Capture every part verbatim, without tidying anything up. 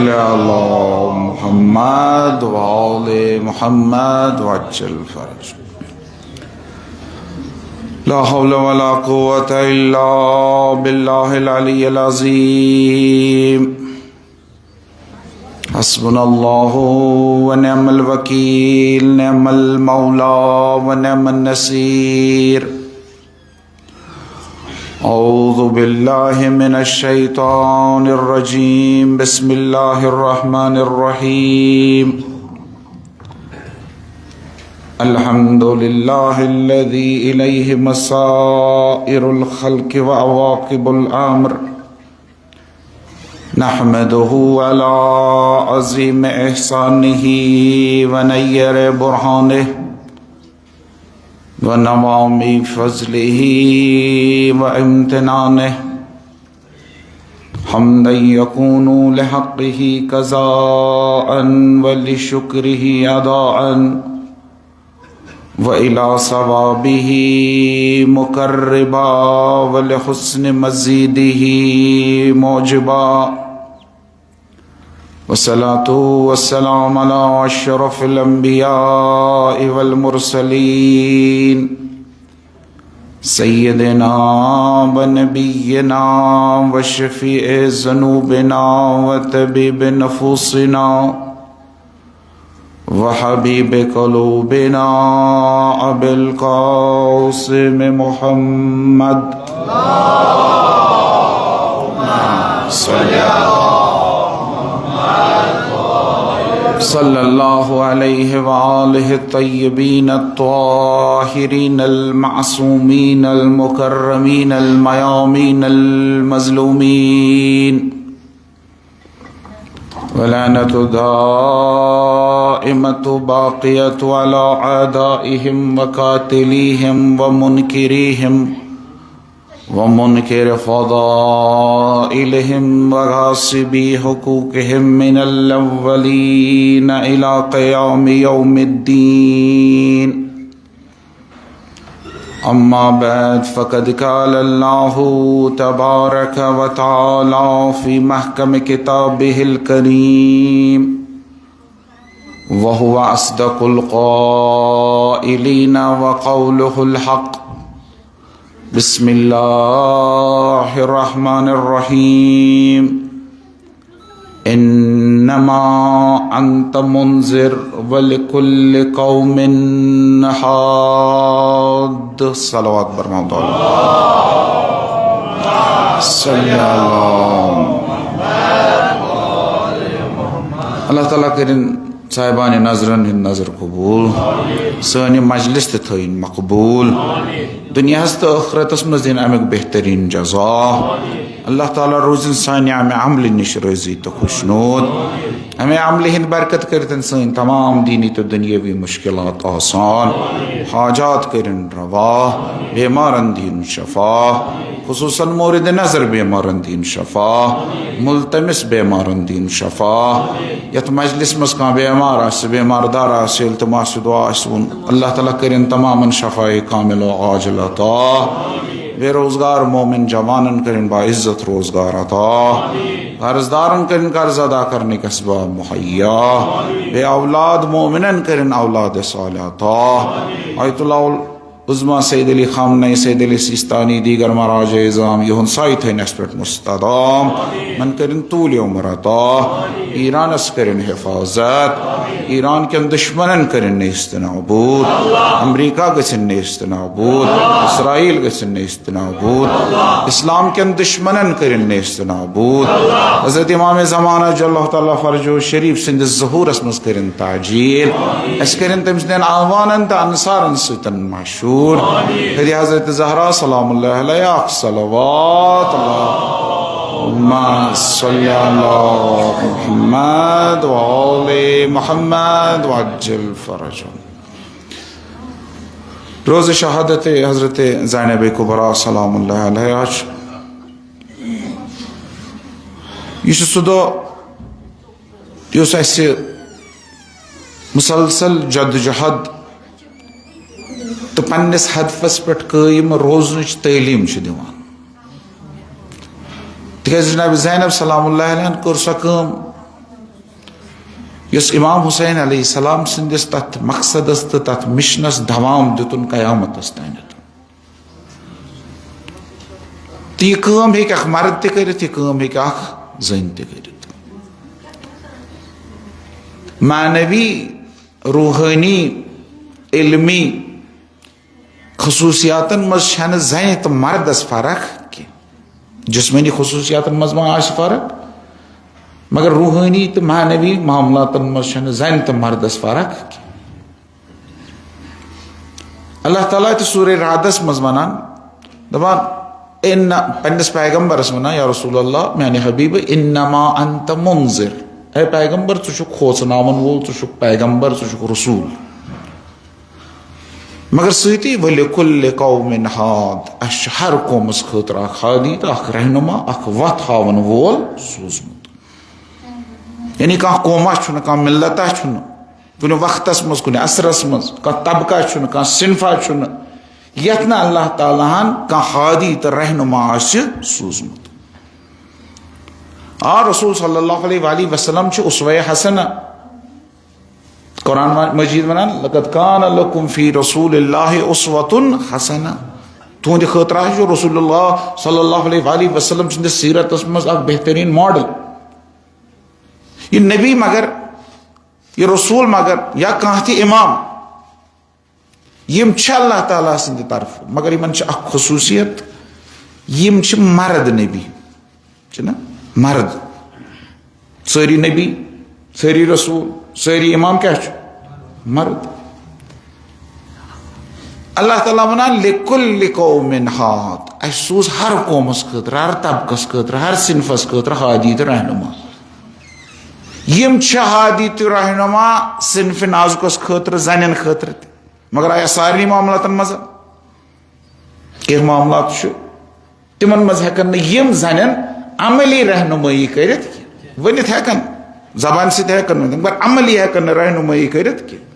على محمد وآل محمد وعجل فرج. لا حول ولا قوة إلا بالله العلي العظيم. حسبنا الله ونعم الوكيل، نعم المولى ونعم النصير. أعوذ بالله من الشيطان الرجيم. بسم الله الرحمن الرحيم. الحمد لله الذي إليه مصائر الخلق وعواقب الأمر. نحمده على عظيم إحسانه ونير برهانه ونوامي فضله وامتنانه، حمدا يكون لحقه قضاء ولشكره أداء، وإلى ثوابه مقربا ولحسن مزيده موجبا. والصلاة والسلام على أشرف الأنبياء والمرسلين، سيدنا ونبينا وشفيع ذنوبنا وطبيب نفوسنا وحبيب قلوبنا أبي القاسم محمد. صلى الله عليه وآله الطيبين الطاهرين المعصومين المكرمين الميامين المظلومين. ولعنة دائمة باقية على أعدائهم وقاتليهم ومنكريهم ومنكر فضائلهم وغاصبي حقوقهم من الأولين إلى قيام يوم الدين. أما بعد، فقد قال الله تبارك وتعالى في محكم كتابه الكريم، وهو أصدق القائلين وقوله الحق. بسم الله الرحمن الرحيم. إنما أنت منذر ولكل قوم هاد. صلوات برماو دولة. صلى الله. اللہ تعالیٰ کٔرِن صاحبانِ نظرن ہٕنٛد نظر قبول۔ سٲنۍ یہِ مجلس تہِ تھٲیِن مقبول۔ دُنیاہس تہٕ ٲخرتس منٛز دِن امیُک بہتریٖن جزا۔ اللہ تعالیٰ روٗزِن سانہِ امہِ عملہِ نِش رٲضی تہٕ خۄشنود۔ امہِ عملہِ ہٕنٛدِ برکت کٔرِتن سٲنۍ تمام دینی تہٕ دُنیٲوی مشکلات آسان۔ حاجات کٔرِن روا۔ بیمارن دِن شفا۔ خصوصاً مورد نظر بیمارن دِن شفا، ملتمس بیمارن دِن شفا۔ یتھ مجلس منٛز کانٛہہ بیمار آسہِ، بیمار دار آسہِ، التماس دعا آسہِ ووٚن، اللہ تعالیٰ کٔرِن تمامن شفاء کامل و عاجل عطا۔ بے روزگار مومن جوانن کٔرِن باعزت روزگار عطا۔ قرض دارن کٔرِن قرض ادا کرنٕکۍ اسباب مہیا۔ بے اولاد مومنن کٔرِن اولاد صالح عطا۔ آیت اللہ عظمیٰ سید علی خامنہ، سید علی سیستانی، دیگر مہراج اعظام، یِہُنٛد سایہِ تھٲینَس پٮ۪ٹھ مستدام۔ یِمن کٔرِن طول عمر عطا۔ ایرانس کٔرِن حفاظت۔ ایران کٮ۪ن دشمنن کٔرِن نیست نابود۔ امریکہ گژھن نیست نابود۔ اسرائیل گژھن نیست نابود۔ اسلام کٮ۪ن دشمنن کٔرِن نیست نابود۔ حضرت امام زمانہ جل اللہ تعالیٰ فرجہ شریف سٕنٛدِس ظہورس منٛز کٔرِن تعجیل۔ اسہِ کٔرِن تٔمۍ سٕنٛدٮ۪ن اعوانن تہٕ انصارن سۭتۍ مشہوٗر۔ کٔرِو حضرت زہرا سلام اللہ علیہا اکھ صلوات۔ اللہم صل علی محمد و آل محمد وعجل فرجہ۔ روز شہادت حضرت زینب کبریٰ سلام اللہ علیہا چھُ۔ یہِ چھُ سُہ دۄہ یُس اَسہِ مسلسل جدوجہد تہٕ پننِس ہدفس پٮ۪ٹھ قٲیِم روزنٕچ تعلیٖم چھِ دِوان۔ تِکیازِ جناب زینب سلام اللہ علیہن کٔر سۄ کٲم یُس امام حسین علیہ السلام سٕنٛدِس تتھ مقصدس تہٕ تتھ مشنس دوام دیُتُن قیامتس تانٮ۪تھ۔ تہٕ یہِ کٲم ہیٚکہِ اکھ مرد تہِ کٔرِتھ، یہِ کٲم ہیٚکہِ اکھ زٔنۍ تہِ کٔرِتھ۔ معنوی، روحٲنی، علمی خصوصیاتن منٛز چھنہٕ زنہِ تہٕ مردس فرق کینٛہہ۔ جسمٲنی خصوصیاتن منٛز ما آسہِ فرق، مگر روحٲنی تہٕ معنوی معاملاتن منٛز چھنہٕ زنہِ تہٕ مردس فرق کینٛہہ۔ اللہ تعالیٰ تہِ سورہ رعدس منٛز ونان، دپان، ان، پننِس پیغمبرس ونان، یا رسول اللہ، میانہِ حبیب، انما انت منذر، اے پیغمبر، ژٕ چھُکھ کھوژناون وول، ژٕ چھُکھ پیغمبر، ژٕ چھُکھ رسول۔ مگر سۭتی، ولکل قوم ہاد، اسہِ چھُ ہر قومس خٲطرٕ اکھ ہادی تہٕ اکھ رہنما، اکھ وتھ ہاون وول سوٗزمُت۔ یعنی کانٛہہ قوما چھُنہٕ، کانٛہہ ملتا چھُنہٕ، کُنہِ وقتس منٛز، کُنہِ عصرس منٛز، کانٛہہ طبقہ چھُنہٕ، کانٛہہ صنفا چھُنہٕ، یتھ نہٕ اللہ تعالیٰ ہن کانٛہہ ہادی تہٕ رہنما آسہِ سوٗزمُت۔ آ، رسول صلی اللہ علیہ وآلہ وسلم چھُ اسوہ حسنہ۔ قرآن مجید ونان، لقد کان لکم فی رسول اللہ اسوۃ حسنہ۔ تُہنٛدِ خٲطرٕ آسہِ رسول اللہ صلی اللہ علیہ وآلہ وسلم سٕنٛدِس سیرتس منٛز اکھ بہترین ماڈل۔ یہِ نبی مگر، یہِ رسول مگر، یا کانٛہہ تہِ امام، یِم چھِ اللہ تعالیٰ سٕنٛدِ طرفہٕ، مگر یِمن چھِ اکھ خصوٗصیت، یِم چھِ مرد نبی، چھِنہ؟ مرد۔ سٲری نبی، سٲری رسول، سٲری امام کیٛاہ چھُ؟ مرد۔ اللہ تعالیٰ ونان، لکل قوم ہاد، اسہِ سوٗز ہر قومس خٲطرٕ، ہر طبقس خٲطرٕ، ہر صنفس خٲطرٕ ہادی تہٕ رہنما۔ یِم چھِ ہادی تہٕ رہنما صنف نازکس خٲطرٕ، زنٮ۪ن خٲطرٕ تہِ۔ مگر آیا سارنٕے معاملاتن منٛز؟ کینٛہہ معاملات چھُ، تِمن منٛز ہٮ۪کن نہٕ یِم زنٮ۪ن عملی رہنمٲیی کٔرِتھ کینٛہہ۔ ؤنِتھ ہٮ۪کن، زبانہِ سۭتۍ ہٮ۪کن ؤنِتھ، مگر عملی ہٮ۪کن نہٕ رہنمٲیی کٔرِتھ کینٛہہ۔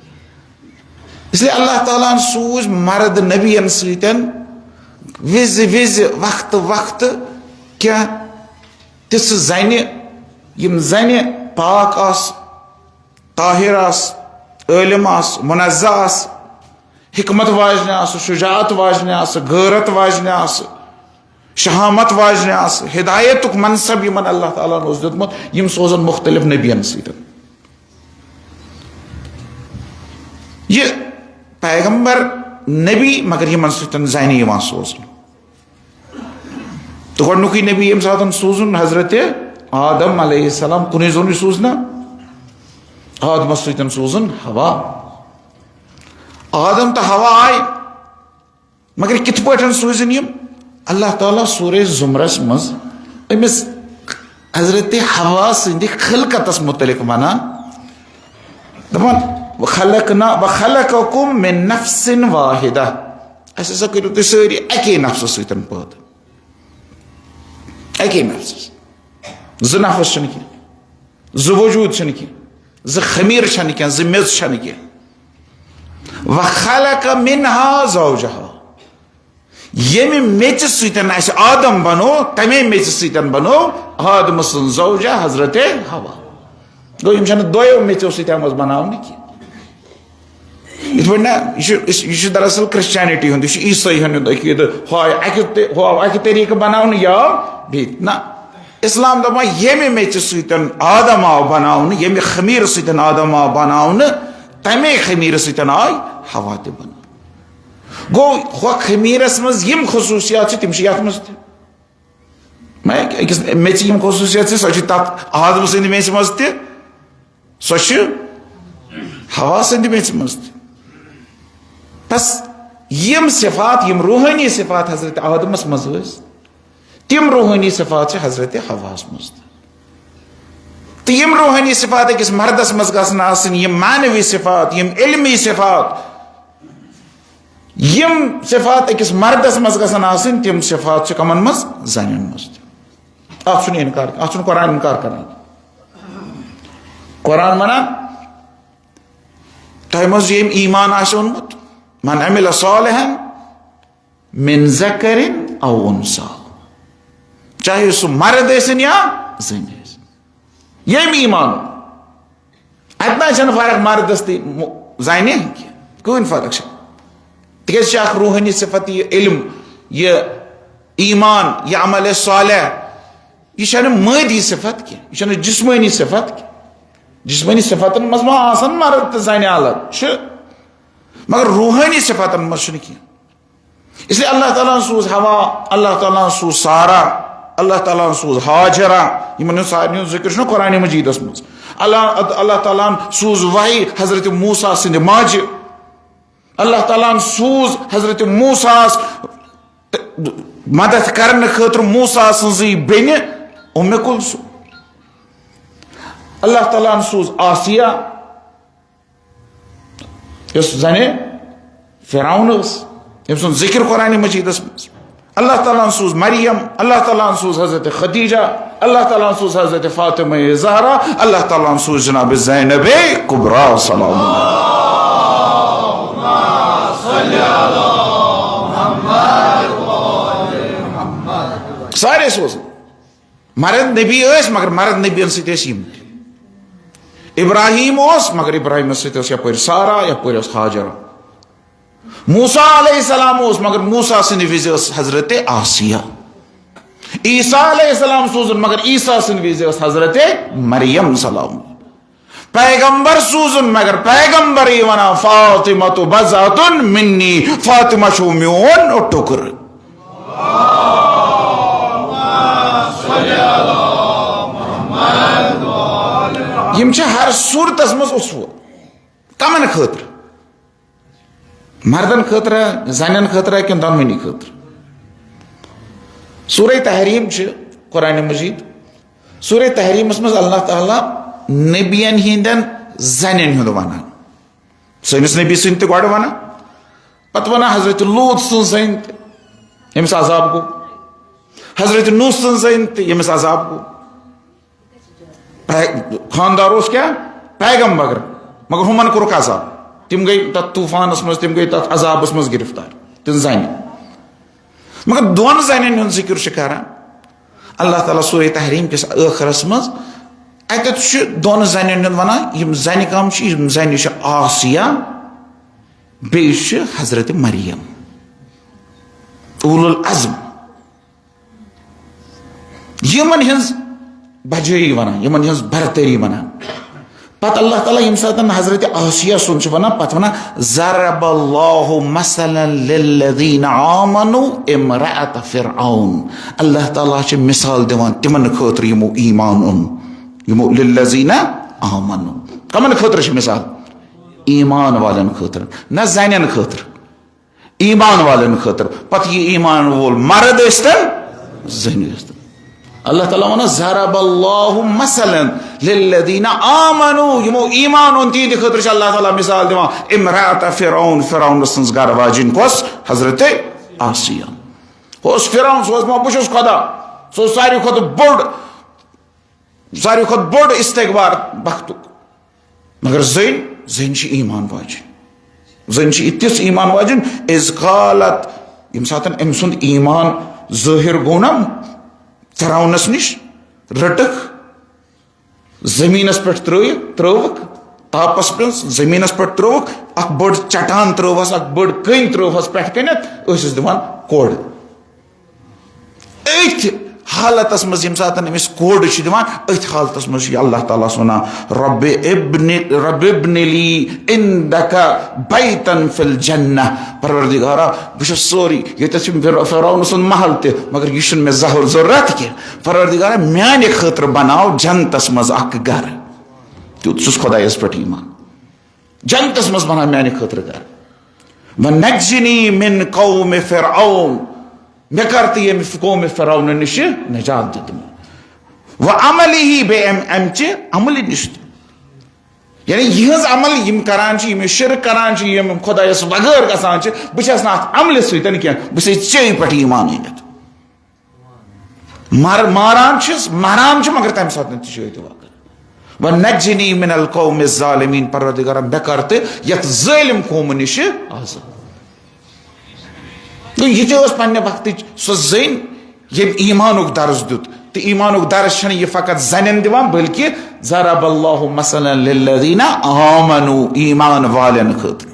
اس لیے اللہ تعالیٰ ہن سوٗز مرد نبین سۭتۍ وِزِ وِزِ، وقتہٕ وقتہٕ کینٛہہ تِژھٕ زنہِ، یِم زنہِ پاک آسہٕ، طاہر آسہٕ، عٲلم آسہٕ، منزہ آسہٕ، حکمت واجنہِ آسہٕ، شجاعت واجنہِ آسہٕ، غیرت واجنہِ آسہٕ، شہامت واجنہِ آسہٕ، ہدایتُک منصب یِمن اللہ تعالیٰ ہن اوس دیُتمُت، یِم سوزن مختلف نبین سۭتۍ۔ یہِ پیغمبر نبی، مگر یِمن سۭتۍ زنہِ یِوان سوزنہٕ۔ تہٕ گۄڈٕنیُکُے نبی ییٚمہِ ساتہٕ سوٗزُن حضرت آدم علیہ السلام، کُنُے زوٚنُے سوٗز نا؟ آدمس سۭتۍ سوٗزُن حوا۔ آدم تہٕ حوا آے، مگر کِتھ پٲٹھۍ سوٗزِن یِم؟ اللہ تعالیٰ سورہ زمرس منٛز أمِس حضرت حوا سٕنٛدِ خلقتس متعلق ونان، دپان، "وخلقنا، وخلقکم من نفس واحدہ"۔ اسہِ ہسا کٔرِو تُہۍ سٲری اکی نفسہٕ سۭتۍ پٲدٕ۔ اکی نفسس۔ زٕ نفس چھِنہٕ کینٛہہ، زٕ وجود چھِنہٕ کینٛہہ، زٕ خمیر چھِنہٕ کینٛہہ، زٕ میٚژ چھِنہٕ کینٛہہ۔ وخلق منها زوجها۔ ییٚمہِ میٚژِ سۭتۍ اسہِ آدم بنو، تمے میٚژِ سۭتۍ بنو آدم سٕنٛز زوجہ حضرت حوا۔ گوٚو، یِم چھِنہٕ دۄیو میٚژو سۭتۍ آمٕژ بناونہٕ کینٛہہ۔ یِتھ پٲٹھۍ نہ، یہِ چھُ، یہِ چھُ دراصل کرسچینٹی ہُنٛد، یہِ چھُ عیسٲیی ہُنٛد عقیٖدٕ، ہۄ آیہِ اکہِ تہِ-، ہۄ آو اکہِ طریٖقہٕ بناونہٕ، یہِ آو بیٚیہِ۔ نہ، اسلام دپان، ییٚمہِ میٚژِ سۭتۍ آدم آو بناونہٕ، ییٚمہِ خمیٖرٕ سۭتۍ آدم آو بناونہٕ، تمے خمیٖرٕ سۭتۍ آے حوا تہِ بناونہٕ۔ گوٚو، ہۄ خمیٖرس منٛز یِم خصوٗصیات چھِ، تِم چھِ یتھ منٛز تہِ۔ مےٚ أکِس میٚژِ یِم خصوٗصیت چھِ، سۄ چھِ تَتھ آدم سٕنٛدِ میٚژِ منٛز تہِ، سۄ چھِ حوا سٕنٛدِ میٚژِ منٛز تہِ۔ بس، یِم صفات، یِم روحٲنی صفات حضرت آدمس منٛز ٲسۍ، تِم روحٲنی صفات چھِ حضرت حواہس منٛز تہِ۔ تہٕ یِم روحٲنی صفات أکِس مردس منٛز گژھن آسٕنۍ، یِم معنوی صفات، یِم علمی صفات، یِم صفات أکِس مردس منٛز گژھن آسٕنۍ، تِم صفات چھِ کمن منٛز؟ زنٮ۪ن منٛز تہِ۔ اتھ چھُنہٕ انکار، اتھ چھُنہٕ قرآن انکار کران۔ قرآن ونان، تۄہہِ منٛز ییٚمۍ ایمان آسہِ اوٚنمُت، من عمل صالحا من ذکر او انثی، چاہے سُہ مرد ٲسِن یا زٔنۍ ٲسِن، ییٚمۍ ایمان اوٚن۔ اتہِ نہ چھنہٕ فرق مردس تہٕ مو-، زنہِ کینٛہہ۔ کٕہٕنۍ فرق چھنہٕ۔ تِکیازِ یہِ چھِ اکھ روحٲنی صفت، یہِ علم، یہِ ایمان، یہِ عمل صالح، یہِ چھنہٕ مٲدی صفت کینٛہہ، یہِ چھنہٕ جسمٲنی صفت کینٛہہ۔ جسمٲنی صفتن منٛز ما آسن مرد تہٕ زنہِ الگ؟ چھِ، مگر روحٲنی صفتن منٛز چھُنہٕ کینٛہہ۔ اس لیے اللہ تعالیٰ ہن سوٗز حوا، اللہ تعالیٰ ہن سوٗز سارا، اللہ تعالیٰ ہن سوٗز ہاجرہ، یِمن ہُنٛد سارنٕے ہُنٛد ذکر چھُنہ قرآن مجیدس منٛز۔ اللہ، اللہ تعالیٰ ہن سوٗز وحی حضرت موسیٰ سٕنٛدِ ماجہِ۔ اللہ تعالیٰ ہن سوٗز حضرت موسیٰ ہس مدد کرنہٕ خٲطرٕ موسیٰ سٕنٛزٕے بیٚنہِ اُمہِ کلثوم۔ اللہ تعالیٰ ہن سوٗز آسیہ، یۄس زنہِ فرعون ٲس، ییٚمۍ سُنٛد ذکر قرآن مجیدس منٛز۔ اللہ تعالیٰ ہن سوٗز مریم، اللہ تعالیٰ ہن سوٗز حضرت خدیجہ، اللہ تعالیٰ ہن سوٗز حضرت فاطمہ زہرا، اللہ تعالیٰ ہن سوٗز جناب زینب کبریٰ سلام اللہ۔ سارے سوزن۔ مرد نبی ٲسۍ، مگر مرد نبین سۭتۍ ٲسۍ یِم تہِ۔ ابراہیم اوس، مگر ابراہیمس سۭتۍ ٲس یپٲرۍ سارا، یپٲرۍ ٲس ہاجرہ۔ موسیٰ علیہ السلام اوس، مگر موسیٰ سٕنٛدِ وِزِ ٲس حضرت آسیہ۔ عیسیٰ علیہ السلام سوٗزُن، مگر عیسیٰ سٕنٛدِ وِزِ ٲس حضرت مریم سلام۔ پیغمبر سوٗزُن، مگر پیغمبرٕے ونان، فاطمہ بضعۃ منی، فاطمہ چھو میون ٹُکرٕ۔ یِم چھِ ہر صوٗرتس منٛز اسوٕ۔ کمن خٲطرٕ؟ مردن خٲطرٕ، زنٮ۪ن خٲطرٕ کِنہٕ دۄنوٕنی خٲطرٕ؟ سورہ تحریم چھِ قرآن مجید۔ سورہ تحریمس منٛز اللہ تعالیٰ نبین ہٕنٛدٮ۪ن زنٮ۪ن ہُنٛد ونان۔ سٲنِس نبی سٕنٛدۍ تہِ گۄڈٕ ونان، پتہٕ ونان حضرت لوط سٕنٛز زنۍ تہِ، ییٚمِس عذاب گوٚو۔ حضرت نوح سٕنٛز زنۍ تہِ، ییٚمِس عذاب گوٚو۔ پے-، خاندار اوس کیٛاہ؟ پیغمبر۔ مگر ہُمن کوٚرُکھ عذاب۔ تِم گٔے تتھ طوفانس منٛز، تِم گٔے تتھ عذابس منٛز گرفتار۔ تِم زنہِ۔ مگر دۄن زنٮ۪ن ہُنٛد ذکر چھُ کران اللہ تعالیٰ سورہ تحریم کِس ٲخرس منٛز۔ اتٮ۪تھ چھُ دۄن زنٮ۪ن ہُنٛد ونان، یِم زنہِ کم چھِ؟ یِم زنہِ چھِ آسیہ، بیٚیہِ چھِ حضرت مریم۔ اولو العزم۔ یِمن ہٕنٛز بجٲیی ونان، یِمن ہٕنٛز برتری ونان۔ پتہٕ اللہ تعالیٰ ییٚمہِ ساتہٕ حضرت آسیہ سُنٛد چھُ ونان، پتہٕ ونان، "ضرب اللہ مثلا للذین آمنوا امرأة فرعون۔" اللہ تعالیٰ چھُ مثال دِوان تِمن خٲطرٕ یِمو ایمان اوٚن، یِمو للذین آمنوا۔ کمن خٲطرٕ چھُ مثال؟ ایمان والٮ۪ن خٲطرٕ، نہ زنٮ۪ن خٲطرٕ۔ ایمان والٮ۪ن خٲطرٕ۔ پتہٕ یہِ ایمان وول مرد ٲسۍتن، زٔنۍ ٲسۍتن۔ اللہ تعالیٰ ونان، "ضرب اللہ مثلا للذین آمنوا"، یِمو ایمان اوٚن تِہنٛدِ خٲطرٕ چھُ اللہ تعالیٰ مثال دِوان، "امرأة فرعون"، فرعون سٕنٛز گرٕ واجِنۍ کۄس؟ حضرت آسیہ۔ ہُہ اوس فرعون، سُہ اوس دپان، "بہٕ چھُس خدا"، سُہ اوس ساروی کھۄتہٕ بوٚڑ ساروی کھۄتہٕ بوٚڑ استکبار وقتُک۔ مگر زٔنۍ، زٔنۍ چھِ ایمان واجِنۍ۔ زٔنۍ چھِ تِژھ ایمان واجِنۍ، اذ قالت، ییٚمہِ ساتہٕ أمۍ سُنٛد ایمان ظٲہِر گوٚو نا فرعونس نِش، رٔٹٕکھ، زٔمیٖنس پٮ۪ٹھ ترٛٲیِکھ، ترٛٲوٕکھ، تاپس پٮ۪ٹھ، زٔمیٖنس پٮ۪ٹھ ترٛٲوٕکھ، اکھ بٔڑ چٹان ترٛٲوہس، اکھ بٔڑ کٔنۍ ترٛٲوہس پٮ۪ٹھ کَنٮ۪تھ، ٲسِس دِوان کوٚڑ۔ أتھۍ حالتس منٛز ییٚمہِ ساتہٕ أمِس کوٚڑ چھِ دِوان، أتھۍ حالتس منٛز چھُ اللہ تعالیٰ ہس وَنان، "رب ابن، رب ابن لی عندک بیتا فی الجنہ"، پروردگارا، بہٕ چھُس سورُے، ییٚتٮ۪تھ چھُ فر-، فرعون سُنٛد محل تہِ، مگر یہِ چھُنہٕ مےٚ زہر ضروٗرت کینٛہہ۔ پروردگارا، میانہِ خٲطرٕ بناو جنتس منٛز اکھ گرٕ۔ تیُتھ چھُس خۄدایس پٮ۪ٹھ ایمان۔ جنتس منٛز بناو میانہِ خٲطرٕ گرٕ۔ "ونجنی من قوم فرعون"، مےٚ کر تہٕ ییٚمہِ قومِ فرعون نِشہِ نجات دِ تہٕ۔ "وعملہ"، بیٚیہِ امہِ، امہِ چہِ عملہِ نِش تہِ۔ یعنی یِہنٛز عمل یِم کران چھِ، یِم یہِ شرک کران چھِ، یِم خۄدایس بغٲر گژھان چھِ، بہٕ چھَس نہٕ اتھ عملہِ سۭتۍ کینٛہہ، بہٕ چھَس ژےٚ پٮ۪ٹھ ایمان أنِتھ۔ مار-، ماران چھِس، ماران چھِ، مگر تَمہِ ساتہٕ تہِ چھِ أتھۍ وقت۔ "ونجنی من القوم الظالمین"، پروردگارا، مےٚ کر تہٕ یَتھ ظٲلِم قومہٕ نِشہِ آزاد۔ گوٚو، یہِ تہِ ٲس پننہِ وقتٕچ سۄ زٔنۍ، ییٚمۍ ایمانُک درس دیُت۔ ایمانُک درس چھنہٕ یہِ فقط زنٮ۪ن دِوان، بلکہ ضرب اللہ مثلا للذین آمنوا، ایمان والٮ۪ن خٲطرٕ۔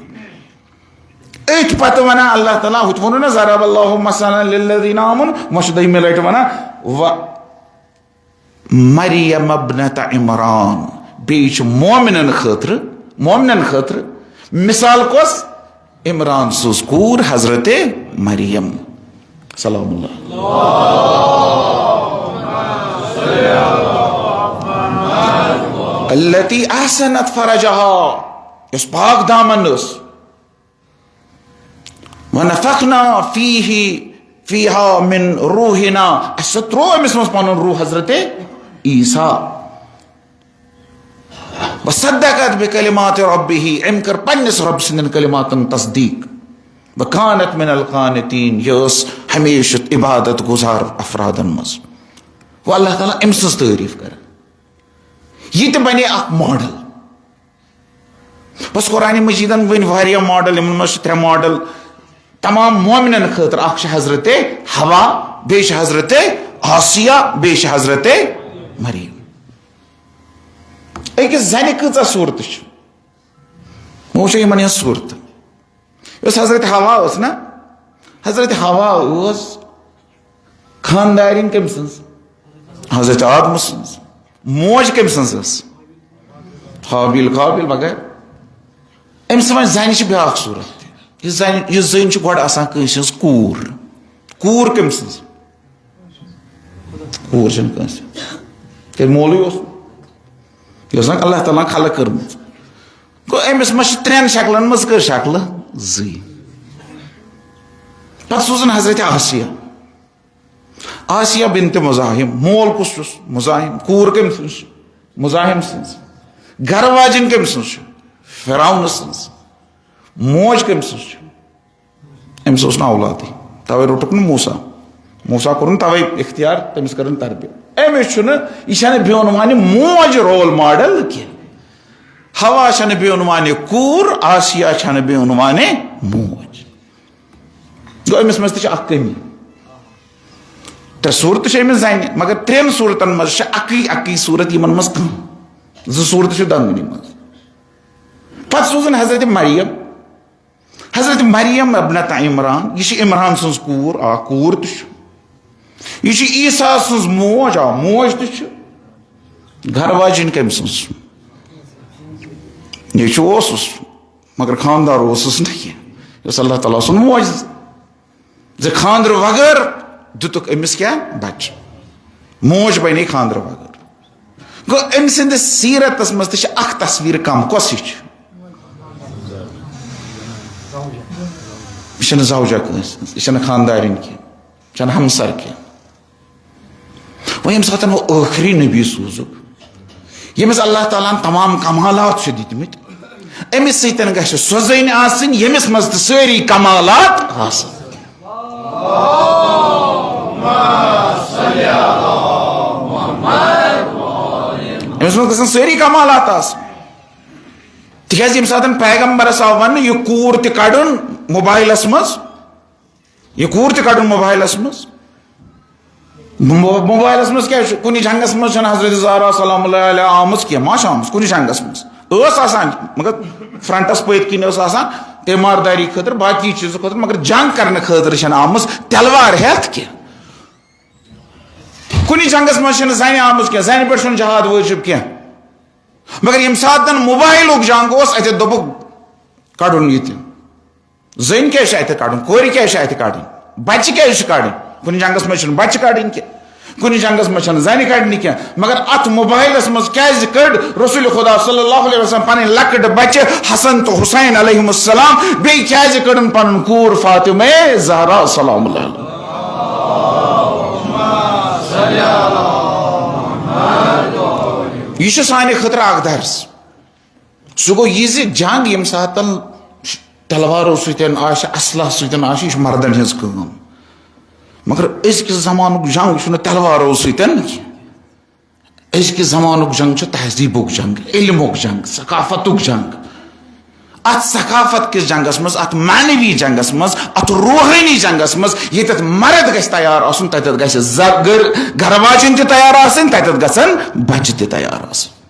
أتھۍ پتہٕ ونان اللہ تعالیٰ، ہُتہِ ووٚنُن نہ ضرب اللہ مثلا للذین آمنوا، وۄنۍ چھُ دوٚیمہِ لٹہِ ونان، و مریم ابنت عمران، بیٚیہِ چھُ مومنن خٲطرٕ، مومنن خٲطرٕ مثال کۄس؟ عمران سٕنٛز کوٗر حضرت مریم۔ سلام اللہ۔ التی احسنت فرجہا، یۄس پاک دامن ٲس۔ ونفخنا فیہ، فیہا من روحنا، اسہِ تروو أمِس منٛز پنُن روح حضرت عیسیٰ۔ وصدقت بکلمات ربہ، أمۍ کٔر پننِس رب سٕنٛدٮ۪ن کلماتن تصدیق۔ وکانت من القانتین، یہِ ٲس ہمیشہٕ عبادت گزار افرادن منٛز۔ گوٚو اللہ تعالیٰ أمۍ سٕنٛز تعریف کران۔ یہِ تہِ بنے اکھ ماڈل۔ بس قرآن مجیدن ؤنۍ واریاہ ماڈل، یِمن منٛز چھِ ترٛےٚ ماڈل۔ تمام مومنن خٲطرٕ، اکھ چھِ حضرت حوا، بیٚیہِ چھِ حضرت آسیہ، بیٚیہِ چھِ حضرت مریم۔ أکِس زنہِ کۭژاہ صورتہٕ چھِ؟ وۄنۍ وٕچھو یِمن ہٕنٛز صورتہٕ۔ یۄس حضرت حوا ٲس نا، حضرت حوا ٲس خاندارِنۍ کٔمۍ سٕنٛز؟ حضرت آدم سٕنٛز۔ موج کٔمۍ سٕنٛز ٲس؟ حابیل قابیل وغیرہ۔ أمۍ سٕنٛز وۄنۍ زنہِ چھِ بیٛاکھ صورت۔ یہِ زنہِ، یہِ زٔنۍ چھِ گۄڈٕ آسان کٲنٛسہِ ہٕنٛز کوٗر۔ کوٗر کٔمۍ سٕنٛز؟ کوٗر چھَنہٕ کٲنٛسہِ۔ تیٚلہِ مولوی اوس۔ یہِ ٲس نہ اللہ تعالیٰ ہن خلق کٔرمٕژ۔ گوٚو أمِس ما چھِ ترٛٮ۪ن شکلن منٛز کٔر شکلہٕ زٕے۔ پتہٕ سوٗزُن حضرت آسیہ۔ آسیہ بنت مزاحم، مول کُس چھُس؟ مزاحم۔ کوٗر کٔمۍ سٕنٛز چھِ؟ مزاحم سٕنٛز۔ گرٕ واجِنۍ کٔمۍ سٕنٛز چھِ؟ فرعون سٕنٛز۔ موج کٔمۍ سٕنٛز چھِ؟ أمِس اوس نہٕ اولادٕے، توے روٚٹُکھ نہٕ موسیٰ۔ موسیٰ کوٚرُن توے اختیار، تٔمِس کٔرٕن تربیت۔ أمِس چھُنہٕ، یہِ چھَنہٕ بیونوانہِ موج رول ماڈل کینٛہہ۔ حوا چھَنہٕ بیونوانہِ کوٗر، آسیہ چھَنہٕ بیونوانہِ موج۔ گوٚو أمِس منٛز تہِ چھِ اکھ کٔمی۔ ترٛےٚ صوٗرتہٕ چھِ أمِس زَنہِ، مگر ترٛٮ۪ن صوٗرتَن منٛز چھِ اَکٕے اَکٕے صوٗرت یِمَن منٛز کَم۔ زٕ صوٗرتہٕ چھِ دۄنوٕنی منٛز۔ پَتہٕ سوٗزُن حضرت مریم۔ حضرت مریم ابنت عمران، یہِ چھِ عمران سٕنٛز کوٗر، آ، کوٗر تہِ چھُ۔ یہِ چھِ عیسیٰ سٕنٛز موج، آ، موج تہِ چھِ۔ گَرٕ واجِنۍ کٔمۍ سٕنٛز؟ یہِ چھُ اوسُس، مگر خانٛدار اوسُس نہٕ کینٛہہ۔ یہِ اوس اللہ تعالیٰ سُنٛد معجزٕ۔ زِ خانٛدرٕ وغٲر دِتُکھ أمِس کیٛاہ؟ بَچہٕ۔ موج بَنے خانٛدرٕ وغٲر۔ گوٚو، أمۍ سٕنٛدِس سیٖرتَس منٛز تہِ چھِ اَکھ تصویٖر کَم۔ کۄس ہِش چھِ؟ یہِ چھَنہٕ زوجہ کٲنٛسہِ ہٕنٛز، یہِ چھَنہٕ خانٛدارِنۍ کینٛہہ، یہِ چھَنہٕ ہمسر کینٛہہ۔ وۄنۍ ییٚمہِ ساتَن وۄنۍ ٲخری نبی سوٗزُکھ، ییٚمِس اللہ تعالیٰ ہَن تمام کمالات چھِ دِتمٕتۍ، أمِس سۭتۍ گژھِ سۄ زٔنۍ آسٕنۍ، ییٚمِس منٛز تہِ سٲری کمالات آسَن۔ أمِس منٛز گژھن سٲری کمالات آسٕنۍ۔ تِکیٛازِ ییٚمہِ ساتَن پیغمبرَس آو وَننہٕ، یہِ کوٗر تہِ کَڑُن موبایلَس منٛز، یہِ کوٗر تہِ کَڑُن موبایلَس منٛز۔ مو-، موبایلَس منٛز کیٛازِ چھُ؟ کُنہِ جنٛگَس منٛز چھَنہٕ حضرت زہرا سلام اللہ علیہا آمٕژ کینٛہہ، ما چھِ آمٕژ کُنہِ جنٛگَس منٛز؟ ٲس آسان، مگر فرنٹَس پٔتۍ کِنۍ ٲس آسان تیمارداری خٲطرٕ، باقی چیٖزٕ خٲطرٕ، مگر جنٛگ کَرنہٕ خٲطرٕ چھَنہٕ آمٕژ تلوار ہٮ۪تھ کینٛہہ۔ کُنہِ جنٛگَس منٛز چھَنہٕ زَنہِ آمٕژ کینٛہہ، زَنہِ پٮ۪ٹھ چھُنہٕ جہاد وٲجِب کینٛہہ۔ مگر ییٚمہِ ساتَن موبایلُک جنٛگ اوس، اَتہِ دوٚپُکھ، کَڑُن یہِ تہِ۔ زٔنۍ کیٛازِ چھِ اَتہِ کَڑُن؟ کورِ کیٛازِ چھِ اَتہِ کَڑٕنۍ؟ بَچہِ کیٛازِ چھِ کَڑٕنۍ؟ کُنہِ جنٛگَس منٛز چھِنہٕ بَچہِ کَڑٕنۍ کینٛہہ، کُنہِ جنٛگَس منٛز چھَنہٕ زَنہِ کَڑنہِ کینٛہہ۔ مگر اَتھ موبایلَس منٛز کیٛازِ کٔڑ رسول خدا صلی اللہ علیہ وسلم پَنٕنۍ لۄکٕٹ بَچہِ حسن تہٕ حسین علیہم السلام؟ بیٚیہِ کیٛازِ کٔڑٕن پَنُن کوٗر فاطمہ زہرا سلام اللہ علیہا؟ یہِ چھُ سانہِ خٲطرٕ اَکھ درس۔ سُہ گوٚو یہِ زِ جنگ ییٚمہِ ساتَن تلوارو سۭتۍ آسہِ، اسلحہ سۭتۍ آسہِ، یہِ چھِ مردن ہٕنٛز کٲم۔ مگر أزکِس زمانُک جنگ چھُنہٕ تلوارو سۭتۍ کینٛہہ۔ أزکِس زمانُک جنگ چھُ تہذیٖبُک جنگ، علمُک جنگ، ثقافتُک جنگ۔ اتھ ثقافت کِس جنگس منٛز، اتھ معنوی جنگس منٛز، اتھ روحٲنی جنگس منٛز، ییٚتٮ۪تھ مرد گژھِ تیار آسُن، تتٮ۪تھ گژھِ ز-، گر-، گرٕ واجِنۍ تہِ تیار آسٕنۍ، تتٮ۪تھ گژھن بچہِ تہِ تیار آسٕنۍ۔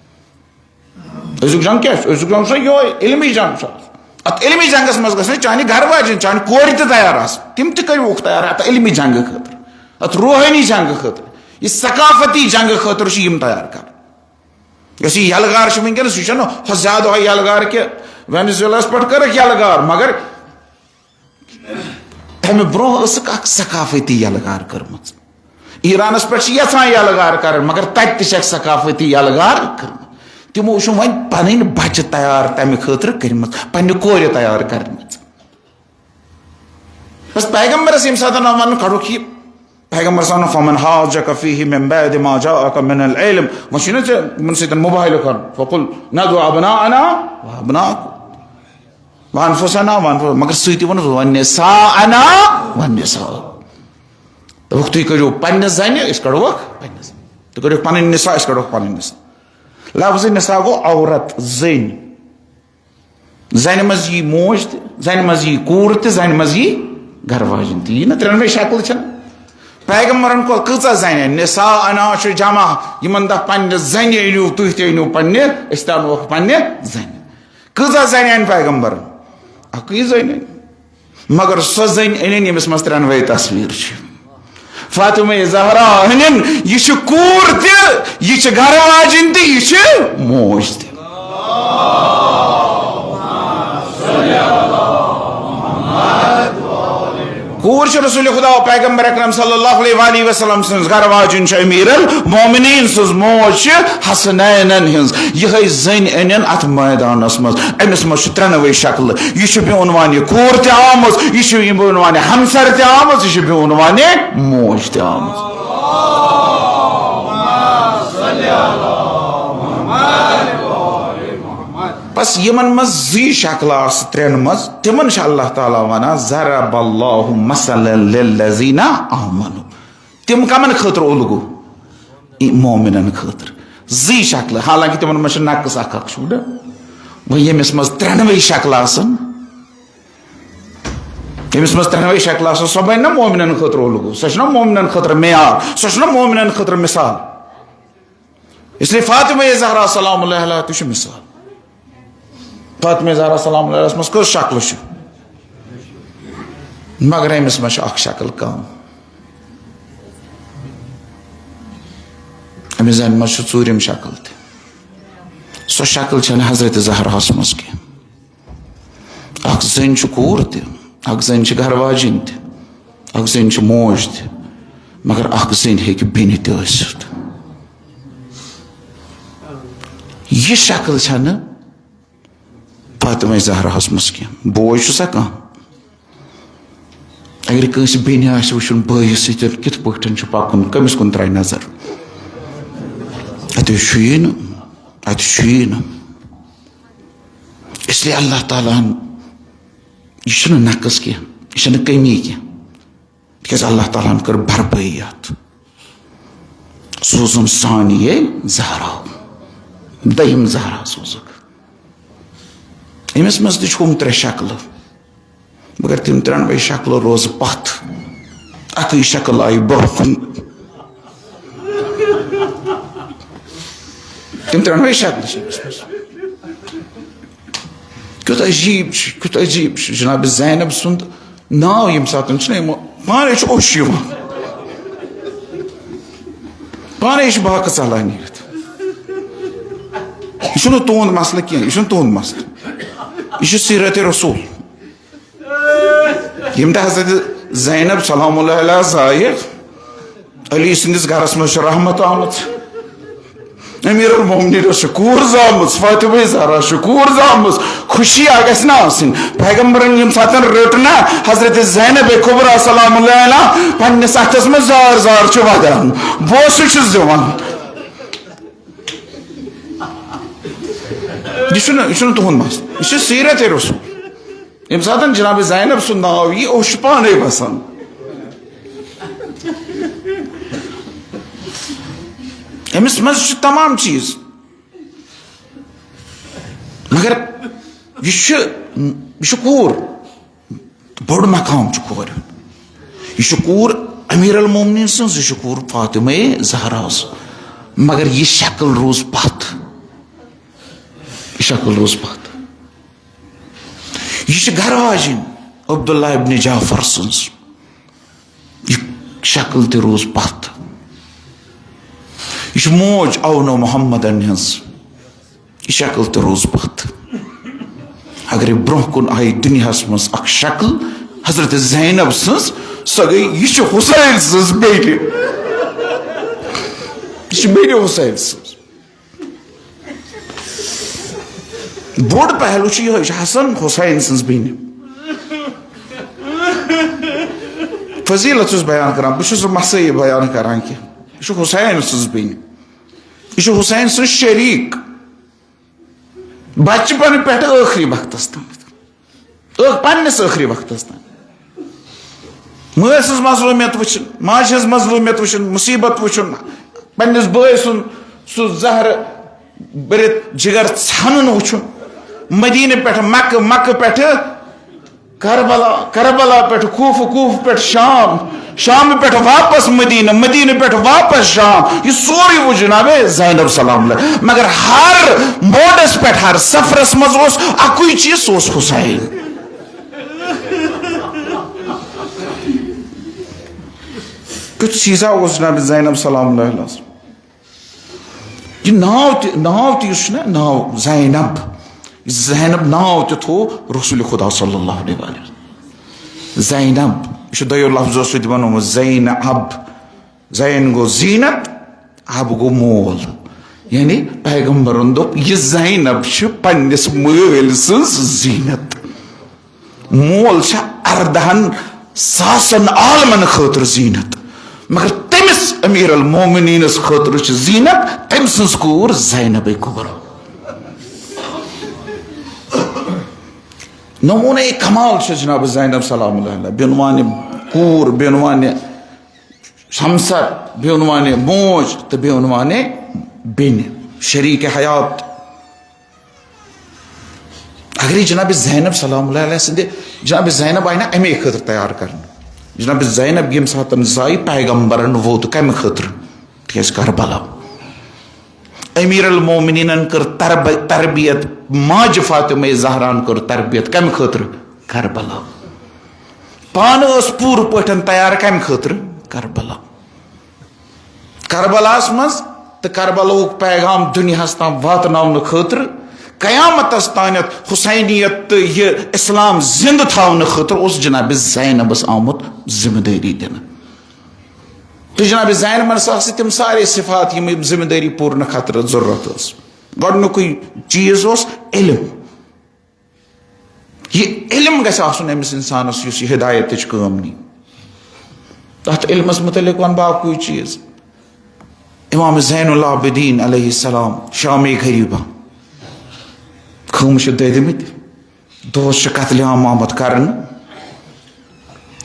أزیُک جنگ کیٛاہ چھُ؟ أزیُک جنگ چھُ یِہوٚے علمی جنگ چھُ۔ اتھ علمی جنگس منٛز گژھن چانہِ گرٕ واجِنۍ، چانہِ کورِ تہِ تیار آسٕنۍ۔ تِم تہِ کٔرِوُکھ تیار اتھ علمی جنگہٕ خٲطرٕ، اتھ روحٲنی جنگہٕ خٲطرٕ، یہِ ثقافتی جنگہٕ خٲطرٕ چھِ یِم تیار کران۔ یۄس یہِ یلہٕ گار چھِ وٕنکیٚنَس، یہِ چھَنہٕ ہۄ زیادٕ ہۄ یلہٕ گار کہِ وینزویلاہَس پٮ۪ٹھ کٔرٕکھ یلہٕ گار، مگر تَمہِ برونٛہہ ٲسٕکھ اکھ ثقافتی یلہٕ گار کٔرمٕژ۔ ایرانَس پٮ۪ٹھ چھِ یَژھان یلہٕ گار کَرٕنۍ، مگر تَتہِ تہِ چھِ اَکھ ثقافتی یلہٕ گار کٔرمٕژ۔ تِمو چھُ وۄنۍ پَنٕنۍ بَچہِ تیار تَمہِ خٲطرٕ کٔرمٕژ، پننہِ کورِ تیار کٔرمٕژ۔ بس پیغمبرس ییٚمہِ ساتہٕ آو وننہٕ، کڑُکھ یہِ۔ پیغمبر صلی اللہ علیہ وسلم، "فمن حاجک فیہ من بعد ما جاءک من العلم"، وۄنۍ چھُے نہ ژےٚ یِمن سۭتۍ مباحلہٕ کرُن۔ "فقل ندع ابناءنا و ابناءکم و انفسنا و انفسکم"، مگر سۭتی ووٚنُس، "و نساءنا و نساء"۔ دوٚپُکھ، تُہۍ کٔرِو پننہِ زنہِ، أسۍ کڑوکھ پننہِ زنہِ۔ تُہۍ کٔرِو پنٕنۍ نساء، أسۍ کڑوکھ پنٕنۍ نساء۔ لفظ نساء گوٚو عورت، زٔنۍ۔ زنہِ منٛز یی موج تہِ، زنہِ منٛز یی کوٗر تہِ، زنہِ منٛز یی گرٕ واجِنۍ تہِ۔ یی نہ ترٛٮ۪نوَے شکلہٕ چھَنہٕ؟ پیغمبرن کوٚر کۭژاہ زنہِ اَنہِ؟ نساء انا چھُ جمع، یِمن دَپ پننہِ زنہِ أنِو، تُہۍ تہِ أنِو پننہِ، أسۍ تہِ اَنوکھ پننہِ زنہِ۔ کۭژاہ زنہِ اَنہِ پیغمبرن؟ اَکٕے زنہِ اَنہِ۔ مگر سۄ زٔنۍ أنِن، ییٚمِس منٛز ترٛٮ۪نوَے تصویر چھِ۔ فاطمہ زہرا أنِن، یہِ چھِ کوٗر تہِ، یہِ چھِ گرٕ واجِنۍ تہِ، یہِ چھِ موج تہِ۔ کوٗر چھِ رسول خدا پیغمبر اکرم صلی اللہ علیہ وآلہ وسلم سٕنٛز گرٕ واجِنۍ، چھِ امیر المومنین سٕنٛز موج، چھِ حسنینن ہٕنٛز۔ یِہے زٔنۍ أنِن اتھ مٲدانس منٛز۔ أمِس منٛز چھِ ترٛٮ۪نوَے شکلہٕ۔ یہِ چھِ بے عنوانہِ کوٗر تہِ آمٕژ، یہِ چھِ بے عنوانہِ ہمسر تہِ آمٕژ، یہِ چھِ بے عنوانہِ موج تہِ آمٕژ۔ بس یِمن منٛز زٕے شکلہٕ آسہٕ ترٛٮ۪ن منٛز، تِمن چھِ اللہ تعالیٰ ونان، "ضرب اللہ مثلا للذین آمنوا"۔ تِم کمن خٲطرٕ الگو؟ ای مومنن خٲطرٕ۔ زٕے شکلہٕ، حالانکہ تِمن منٛز چھِ نقص اکھ اکھ چھُ نا۔ وۄنۍ ییٚمِس منٛز ترٛٮ۪نوَے شکلہٕ آسن، ییٚمِس منٛز ترٛٮ۪نوَے شکلہٕ آسن، سۄ بنہِ نا مومنن خٲطرٕ الگو، سۄ چھِ نا مومنن خٲطرٕ معیار، سۄ چھِ نا مومنن خٲطرٕ مثال۔ اس لیے فاطمہ زہرا سلام اللہ علیہا تہِ چھُ مثال۔ فاطمہ زہرا سلام اللہ علیہس منٛز کٔژ شکلہٕ چھِ؟ مگر أمِس منٛز چھِ اکھ شکل کم۔ أمِس زنہِ منٛز چھِ ژوٗرِم شکل تہِ۔ سۄ شکل چھَنہٕ حضرت زہراہس منٛز کینٛہہ۔ اکھ زٔنۍ چھِ کوٗر تہِ، اکھ زٔنۍ چھِ گرٕ واجِنۍ تہِ، اکھ زٔنۍ چھِ موج تہِ، مگر اکھ زٔنۍ ہیٚکہِ بیٚنہِ تہِ ٲسِتھ۔ یہِ شکل چھنہٕ فاطمہ زہراہس منٛز کینٛہہ۔ بوے چھُ سا کانٛہہ؟ اگر کٲنٛسہِ بیٚنہِ آسہِ وٕچھُن بٲیِس سۭتۍ کِتھ پٲٹھۍ چھُ پکُن، کٔمِس کُن ترایہِ نظر؟ اتہِ چھُ یی نہٕ، اتہِ چھُ یی نہٕ۔ اس لیے اللہ تعالیٰ ہن، یہِ چھُنہٕ نقص کینٛہہ، یہِ چھَنہٕ کٔمی کینٛہہ۔ تِکیٛازِ اللہ تعالیٰ ہن کٔر بھرپٲیی یَتھ۔ سوٗزُن ثانیہ زہرا، دوٚیِم زہرا سوٗزُکھ۔ أمِس منٛز تہِ چھِ ہُم ترٛےٚ شکلہٕ، مگر تِم ترٛٮ۪نوَے شکلہٕ روزٕ پتھ۔ اَکٕے شکل آیہِ برٛونٛہہ کُن۔ تِم ترٛٮ۪نوَے شکلہٕ چھِ أمِس منٛز۔ کیُتھ عجیٖب چھُ، کیُتھ عجیٖب چھُ۔ جناب زینب سُنٛد ناو ییٚمہِ ساتہٕ چھُنہ یِمو پانے چھُ اوٚش یِوان۔ پانے چھُ باقٕے ژلان نیٖرِتھ۔ یہِ چھُنہٕ تُہُنٛد مسلہٕ کینٛہہ، یہِ چھُنہٕ تُہُنٛد مسلہٕ۔ یہِ چھُ سیٖرت رسول۔ یِم تہِ حضرت زینب سلام اللہ علیہا زایہِ، علی سٕنٛدِس گرس منٛز چھِ رحمت آمٕژ۔ امیر المومنینس چھِ کوٗر زامٕژ، فاطمہ زہرا چھِ کوٗر زامٕژ۔ خوشی آ گژھِ نہ آسٕنۍ۔ پیغمبرن ییٚمہِ ساتہٕ رٔٹ نہ حضرت زینب کبریٰ سلام اللہ علیہا پننِس اتھس منٛز، زار زار چھِ ودان، بوسہٕ چھُس دِوان۔ یہِ چھُنہٕ، یہِ چھُنہٕ تُہُنٛد مسلہٕ، یہِ چھُ سیٖرت رسول۔ ییٚمہِ ساتہٕ جناب زینب سُنٛد ناو یی، اوٚش چھُ پانے وسان۔ أمِس منٛز چھُ تمام چیٖز، مگر یہِ چھُ، یہِ چھُ کوٗر، بوٚڑ مقام چھُ کورِ ہُنٛد۔ یہِ چھُ کوٗر امیر المومنین سٕنٛز، یہِ چھُ کوٗر فاطمہ زہرا ہٕنٛز۔ مگر یہِ شکل روٗز پتھ، یہِ شکل روٗز پتھ۔ یہِ چھِ گرٕ واجِنۍ عبداللہ ابن جعفر سٕنٛز۔ یہِ شکل تہِ روٗز پتھ۔ یہِ چھِ موج اونو محمدن ہٕنٛز۔ یہِ شکل تہِ روٗز پتھ۔ اگرے برونٛہہ کُن آیہِ دُنیاہس منٛز اکھ شکل حضرت زینب سٕنٛز، سۄ گٔے، یہِ چھِ حسین سٕنٛز بیٚنہِ۔ یہِ چھِ بیٚنہِ حسین سٕنٛز۔ بوٚڑ پہلو چھُ یِہوٚے، یہِ چھِ حسن حسین سٕنٛز بیٚنہِ۔ فضیلت چھُس بیان کران، بہٕ چھُس نہٕ مسٲیہِ بیان کران کینٛہہ۔ یہِ چھُ حسین سٕنٛز بیٚنہِ، یہِ چھُ حسین سٕنٛز شریٖک۔ بچپن پٮ۪ٹھ ٲخری وقتس تام۔ ٲخ-، پننِس ٲخری وقتس تام۔ مٲلۍ سٕنٛز مظلوٗمیت وٕچھِن، ماجہِ ہٕنٛز مظلوٗمیت وٕچھِن، مُصیٖبت وٕچھُن، پننِس بٲے سُنٛد سُہ زہرٕ بٔرِتھ جگر ژھنُن وٕچھُن۔ مدیٖنہٕ پٮ۪ٹھ مکہٕ، مکہٕ پٮ۪ٹھ کربلا، کربلا پٮ۪ٹھ کوفہٕ، کوفہٕ پٮ۪ٹھ شام، شامہٕ پٮ۪ٹھ واپس مدیٖنہٕ، مدیٖنہٕ پٮ۪ٹھ واپس شام، یہِ سورُے وُچھ جناب زینب سلام اللہ۔ مگر ہر موڈس پٮ۪ٹھ، ہر سفرس منٛز اوس اکُے چیٖز، سُہ اوس حسین۔ کیُتھ چیٖزا اوس جناب زینب سلام اللہ علیہ۔ یہِ ناو تہِ، ناو تہِ یُس چھُ نہ، ناو زینب، زینب ناو تہِ تھوو رسول خدا صلی اللہ علیہ وآلہ وسلم۔ زینب، یہِ چھُ دۄیو لفظو سۭتۍ بنومُت زین اب۔ زین گوٚو زینت، اب گوٚو مول۔ یعنی پیغمبرن دوٚپ، یہِ زینب چھِ پننِس مٲلۍ سٕنٛز زینت۔ مول چھا اردہن ساسن عالمن خٲطرٕ زینت، مگر تٔمِس امیر المومنینس خٲطرٕ چھِ زینت تٔمۍ سٕنٛز کوٗر زینب کبریٰ۔ نمونہ کمال چھِ جناب زینب سلام اللہ علیہ، بینوانہِ کوٗر، بینوانہِ ہمسر، بینوانہِ موج تہٕ بینوانہِ بیٚنہِ، شریٖک حیات۔ اگرے جناب زینب سلام اللہ علیہ سٕنٛدِ، جناب زینب آیہِ نہ اَمے خٲطرٕ تیار کرنہٕ۔ جناب زینب ییٚمہِ ساتہٕ زایہِ، پیغمبرن ووت کمہِ خٲطرٕ؟ تِکیازِ کربلا۔ امیر المومنینن کٔر ترب-، تربیت، ماجہِ فاطمہ زہران کٔر تربیت کمہِ خٲطرٕ؟ کربلا۔ پانہٕ ٲس پوٗرٕ پٲٹھۍ تیار کمہِ خٲطرٕ؟ کربلا۔ کربلاہس منٛز تہٕ کربلاہُک پیغام دُنیاہس تام واتناونہٕ خٲطرٕ، قیامتس تانٮ۪تھ حسینیت تہٕ یہِ اسلام زندٕ تھاونہٕ خٲطرٕ اوس جناب زینبس آمُت ذمہ دٲری دِنہٕ۔ تہٕ جناب زینبس آسہٕ تِم سارے صفات، یِم یِم ذمہ دٲری پوٗرٕ نہٕ خٲطرٕ ضروٗرت ٲس۔ گۄڈٕنیُکُے چیٖز اوس علم۔ یہِ علم گژھِ آسُن أمِس اِنسانَس، یُس یہِ ہدایتٕچ کٲم نی۔ تَتھ علمَس مُتعلِق وَنہٕ بہٕ اَکُے چیٖز۔ اِمام زین العابدیٖن علیہ السلام، شامے غریٖبہ، خٲمہٕ چھِ دٔدۍمٕتۍ، دۄہَس چھُ قتل عام آمُت کرنہٕ۔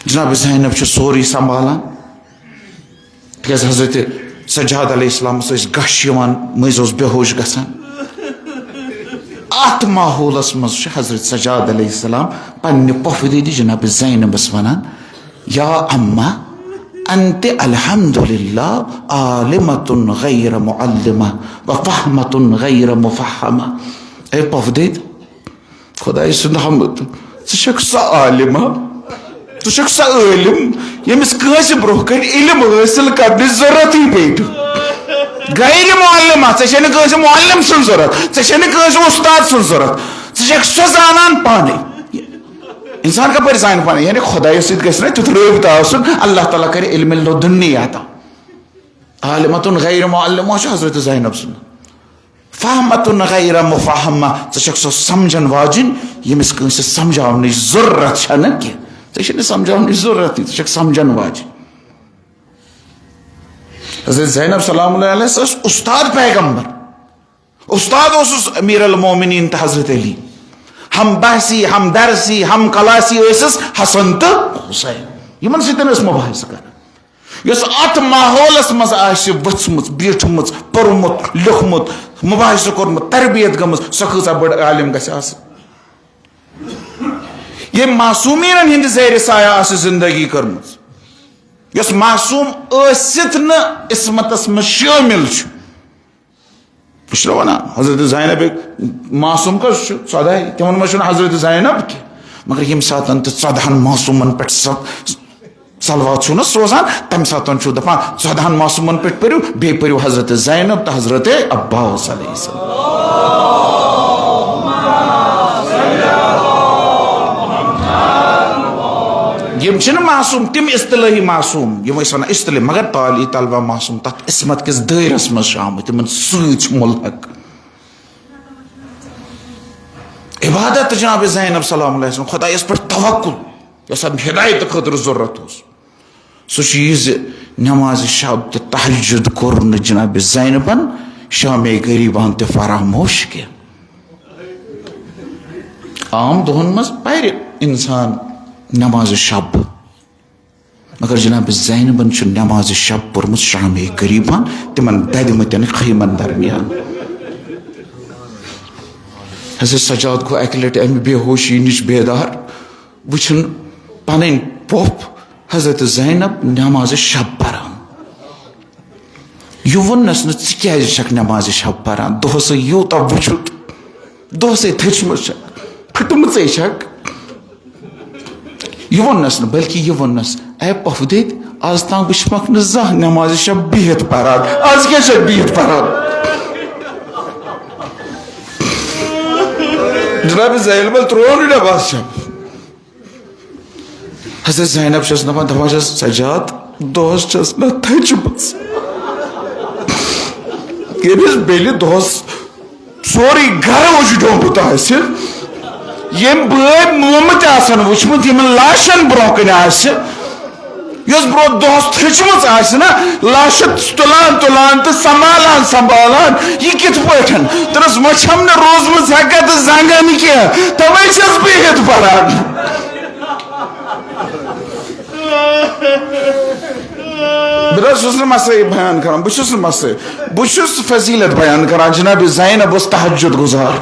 جناب زینب چھِ سورُے سنبھالان۔ تِکیازِ حضرت سجاد علیہ السلامس ٲسۍ غش یِوان، مٔنٛزۍ اوس بے ہوش گژھان۔ اتھ ماحولس منٛز چھُ حضرت سجاد علیہ السلام پننہِ پۄپھٕ دِدِ جناب زینبس ونان، یا اما، انت الحمدللہ عالمۃ غیر معلمہ و فہمۃ غیر مفہمہ۔ اے پۄپھٕ دِدِ، خۄداے سُنٛد حمد، ژٕ چھکھ سۄ عالمہ، ژٕ چھکھ سۄ عٲلم، ییٚمِس کٲنٛسہِ برونٛہہ کنہِ علم حٲصِل کرنٕچ ضروٗرتٕے پیٚیہِ نہٕ۔ غیر معلمہ، ژےٚ چھے نہٕ کٲنٛسہِ معلم سٕنٛز ضروٗرت، ژےٚ چھے نہٕ کٲنٛسہِ اُستاد سٕنٛز ضروٗرت، ژٕ چھکھ سۄ زانان پانے۔ انسان کپٲرۍ زانہِ پانے؟ یعنی خۄدایس سۭتۍ گژھِ نہ تیُتھ رٲبطہٕ آسُن، اللہ تعالیٰ کرِ علم لدنی عطا۔ عالمۃ غیر معلمہ چھُ حضرت زینب سُنٛد۔ فہمۃ غیر مفہمہ، ژٕ چھکھ سۄ سمجھن واجِنۍ، ییٚمِس کٲنٛسہِ سمجھاونٕچ ضروٗرت چھنہٕ کینٛہہ۔ ژےٚ چھےٚ نہٕ سمجھاونٕچ ضروٗرتٕے، ژٕ چھکھ سمجھن واجِنۍ۔ حضرت زینب سلام اللہ علیہ ٲس استاد پیغمبر، استاد اوسُس امیر المومنین تہٕ حضرت علی۔ ہم بحثی، ہم درسی، ہم کلاسی ٲسِس حسن تہٕ حسین، یِمن سۭتۍ ٲس مباحثہٕ کران۔ یۄس اتھ ماحولس منٛز آسہِ ؤژھمٕژ، بیٖٹھمٕژ، پوٚرمُت، لیوٚکھمُت، مباحثہٕ کوٚرمُت، تربیت گٔمٕژ، سۄ کۭژاہ بٔڑ عالم گژھِ آسٕنۍ؟ تٔمۍ معصومیٖنن ہٕنٛدِ زیرِ سایہ آسہِ زندگی کٔرمٕژ، یۄس معصوم ٲسِتھ نہٕ عصمتس منٛز شٲمِل چھُ۔ بہٕ چھُس نہٕ وَنان، حضرت زینب معصوم کٔژ چھِ؟ ژۄداہ۔ تِمن منٛز چھُنہٕ حضرت زینب کینٛہہ۔ مگر ییٚمہِ ساتَن تہِ ژۄدہَن معصوٗمَن پٮ۪ٹھ سۄ صلوات چھُو نہ سوزان، تَمہِ ساتَن چھُو دَپان، "ژۄدہَن معصوٗمَن پٮ۪ٹھ پٔرِو، بیٚیہِ پٔرِو حضرت زینب تہٕ حضرت عباس علیہ السلام۔" یِم چھِنہٕ معصوٗم، تِم اصطلٲحی معصوٗم، یِم أسۍ وَنان اصطلٲحی، مگر طالع-، طلبہ معصوٗم، تَتھ عصمت کِس دٲیرَس منٛز چھِ آمٕتۍ، تِمَن سۭتۍ چھُ مُلحق۔ عبادت جناب زینب سلام اللہ علیہا، خدایس پٮ۪ٹھ توکل، یۄس أمۍ ہدایت خٲطرٕ ضرورت اوس، سُہ چھُ یہِ زِ نماز شب تہٕ تہجد کوٚر نہٕ جناب زینبن شام غریبان تہِ فراموش کینٛہہ۔ عام دۄہن منٛز پرِ انسان نماز شب، مگر جناب زینبن چھُ نماز شب پٔرمٕژ شام غریبان تِمن دَدِمٕتٮ۪ن خیمن درمیان۔ حضرت سجاد گوٚو اکہِ لٹہِ امہِ بے ہوشی نِش بیدار، وٕچھُن پنٕنۍ پۄپھ حضرت زینب نماز شب پران۔ یہِ ووٚننس نہٕ، "ژٕ کیازِ چھکھ نماز شب پران؟ دۄہسٕے یوٗتاہ وٕچھُتھ، دۄہسٕے تھٔچمٕژ چھکھ، پھٹمٕژے چھکھ۔" یہِ ووٚننس نہٕ، بلکہِ یہِ ووٚننس، "اے پۄپھٕ دِتۍ، از تام وٕچھمکھ نہٕ زانٛہہ نماز شب بِہِتھ پران، از کیٛاہ چھکھ بِہِتھ پران؟" جناب زینبن ترٛوو نہٕ نماز شب۔ حضرت زینب چھس دپان، دپان چھس، "سجاد، دۄہس چھس نہ تھٔچمٕژ۔" ییٚمِس بیٚلہِ دۄہس سورُے گرٕ وُجڈیومُت آسہِ، ییٚمۍ بٲے مومہٕ تہِ آسن وٕچھمُت، یِمن لاشن برونٛہہ کنہِ آسہِ، یۄس برونٛہہ دۄہس تھٔچمٕژ آسہِ نا، لاشہِ تُلان تُلان تہٕ سنبھالان سنبھالان، یہِ کِتھ پٲٹھۍ؟ دوٚپنس، "وۄنۍ چھم نہٕ روٗزمٕژ ہٮ۪کتھ زنٛگن کینٛہہ، توے چھس بِہِتھ پران۔" بہٕ نہ حظ چھُس نہٕ مسٲیب بیان کران، بہٕ چھُس نہٕ مسٲیب، بہٕ چھُس فضیلت بیان کران۔ جناب زینب ٲس تہجد گزار،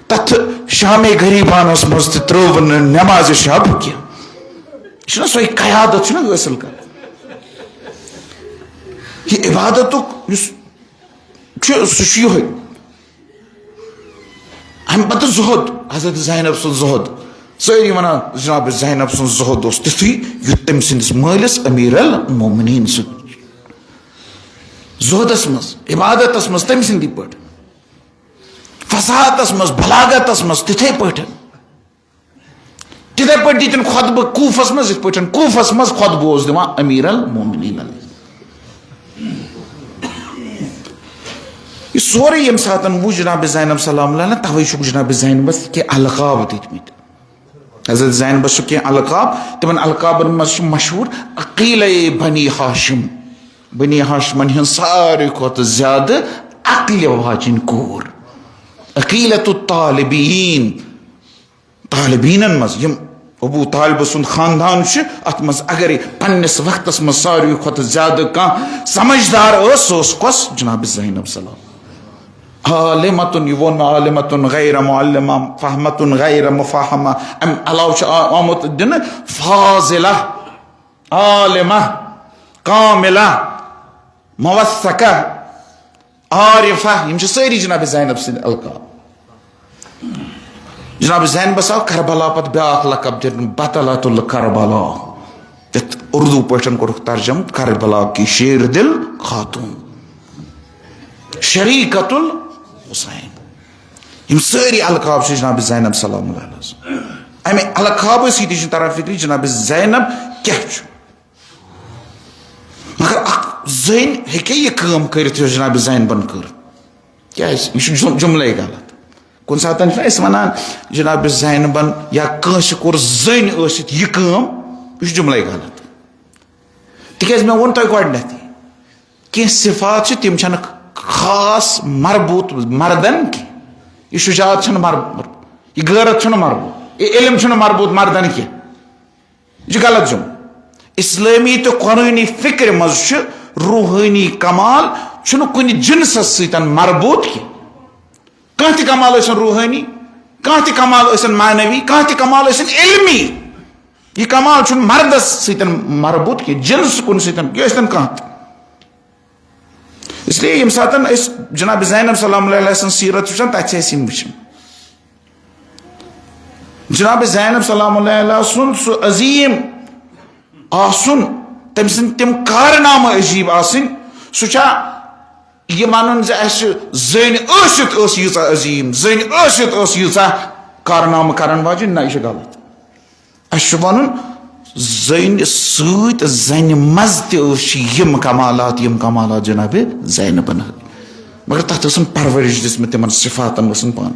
تتھ شام غریبانس منٛز تہِ ترٲو نہٕ نماز شب کینٛہہ۔ یہِ چھُنہ سۄے قیادت چھُنہ حٲصِل کران۔ یہِ عبادتُک یُس چھُ، سُہ چھُ یِہوٚے۔ اَمہِ پتہٕ زُہد، حضرت زینب سُنٛد زُہد۔ سٲری وَنان، جناب زینب سُنٛد زُہد اوس تیُتھُے، یُتھ تٔمۍ سٕنٛدِس مٲلِس امیر المومنین سُنٛد۔ زُہدس منٛز، عبادتس منٛز تٔمۍ سٕنٛدی پٲٹھۍ، فصاحتس منٛز، بلاغتس منٛز تِتھے پٲٹھۍ۔ تِتھے پٲٹھۍ دِتِن خطبہٕ کوٗفس منٛز، یِتھ پٲٹھۍ کوٗفس منٛز خطبہٕ اوس دِوان امیر المومنین علیہ۔ یہِ سورُے ییٚمہِ ساتن وُچھ جناب زینب سلام اللہ علیہا، توے چھُکھ جناب زینبس کینٛہہ القاب دِتمٕتۍ۔ حضرت زینبس چھُ کینٛہہ القاب، تِمن القابن منٛز چھُ مشہوٗر عقیلے بنی ہاشم۔ بنی ہاشمن ہٕنٛز ساروی کھۄتہٕ زیادٕ عقلہِ واجیٚنۍ کوٗر، عقیلۃ الطالبین۔ طالبینن منٛز یِم ابو طالب سُنٛد خاندان چھُ، اتھ منٛز اگرے پننِس وقتس منٛز ساروی کھۄتہٕ زیادٕ کانٛہہ سمجھدار ٲس، سۄ ٲس کۄس؟ جناب زینب سلام۔ عالمتن، یہِ ووٚن مےٚ، عالمتن غیر معلمہ، فہمتن غیر مفہمہ۔ امہِ علاوٕ چھُ آ-، آمُت دِنہٕ فاضلہ، عالمہ، کاملہ، موثقہ، عارفہ، یِم چھِ سٲری جناب زینب سٕنٛدۍ القاب۔ جناب زینبس آو کربلا پتہٕ بیٛاکھ لقب دِنہٕ، بطلۃ الکربلا۔ یتھ اردو پٲٹھۍ کوٚرُکھ ترجمہٕ، کربلا کی شیر دل خاتون، شریکۃ الحسین۔ یِم سٲری القاب چھِ جناب زینب سلام اللہ علیہس۔ امہِ القابہٕ سۭتی چھِ تران فکرِ جناب زینب کیٛاہ چھُ۔ مگر اکھ زٔنۍ ہیٚکے یہِ کٲم کٔرِتھ یۄس جناب زینبن کٔر؟ کیازِ؟ یہِ چھُ جُم-، جملے غلط۔ کُنہِ ساتہٕ چھِنہ أسۍ وَنان، جناب زینبن یا کٲنٛسہِ کوٚر زٔنۍ ٲسِتھ یہِ کٲم، یہِ چھُ جملے غلط۔ تِکیازِ مےٚ ووٚن تۄہہِ گۄڈٕنیتھٕے، کینٛہہ صفات چھِ، تِم چھَنہٕ خاص مربوط مردن کینٛہہ۔ یہِ شجاعت چھَنہٕ مربوط، یہِ غیرت چھَنہٕ مربوط، یہِ علم چھُنہٕ مربوط مردن کینٛہہ۔ یہِ چھُ غلط جملہٕ۔ اسلٲمی تہٕ قرآنی فکرِ منٛز چھُ روحٲنی کمال چھُنہٕ کُنہِ جنسس سۭتۍ مربوط کینٛہہ۔ کانٛہہ تہِ کمال ٲسِن روحٲنی، کانٛہہ تہِ کمال ٲسِن معنوی، کانٛہہ تہِ کمال ٲسِن علمی۔ یہِ کمال چھُنہٕ مردس سۭتۍ مربوط کینٛہہ، جنس کُن سۭتۍ، یہِ ٲسۍتن کانٛہہ تہِ۔ اس لیے ییٚمہِ ساتن أسۍ جناب زینب سلام اللہ علیہ سٕنٛز سیرت چھِ وٕچھان، تتہِ چھِ اَسہِ یِم وٕچھان۔ جناب زینب سلام اللہ علیہ سُنٛد سُہ عظیٖم آسُن، تٔمۍ سٕنٛدۍ تِم کارنامہٕ عجیٖب آسٕنۍ، سُہ چھا یہِ ونُن زِ اسہِ زٔنۍ ٲسِتھ ٲس ییٖژاہ عظیٖم، زٔنۍ ٲسِتھ ٲس ییٖژاہ کارنامہٕ کرن واجیٚنۍ؟ نہ، یہِ چھُ غلط۔ اسہِ چھُ ونُن، زٔنۍ سۭتۍ، زنہِ منٛز تہِ ٲس یِم کمالات، یِم کمالات جناب زینبن ہٕنٛدۍ۔ مگر تتھ ٲسن پرورش دِژمٕژ، تِمن صفاتن ٲسن پانہٕ۔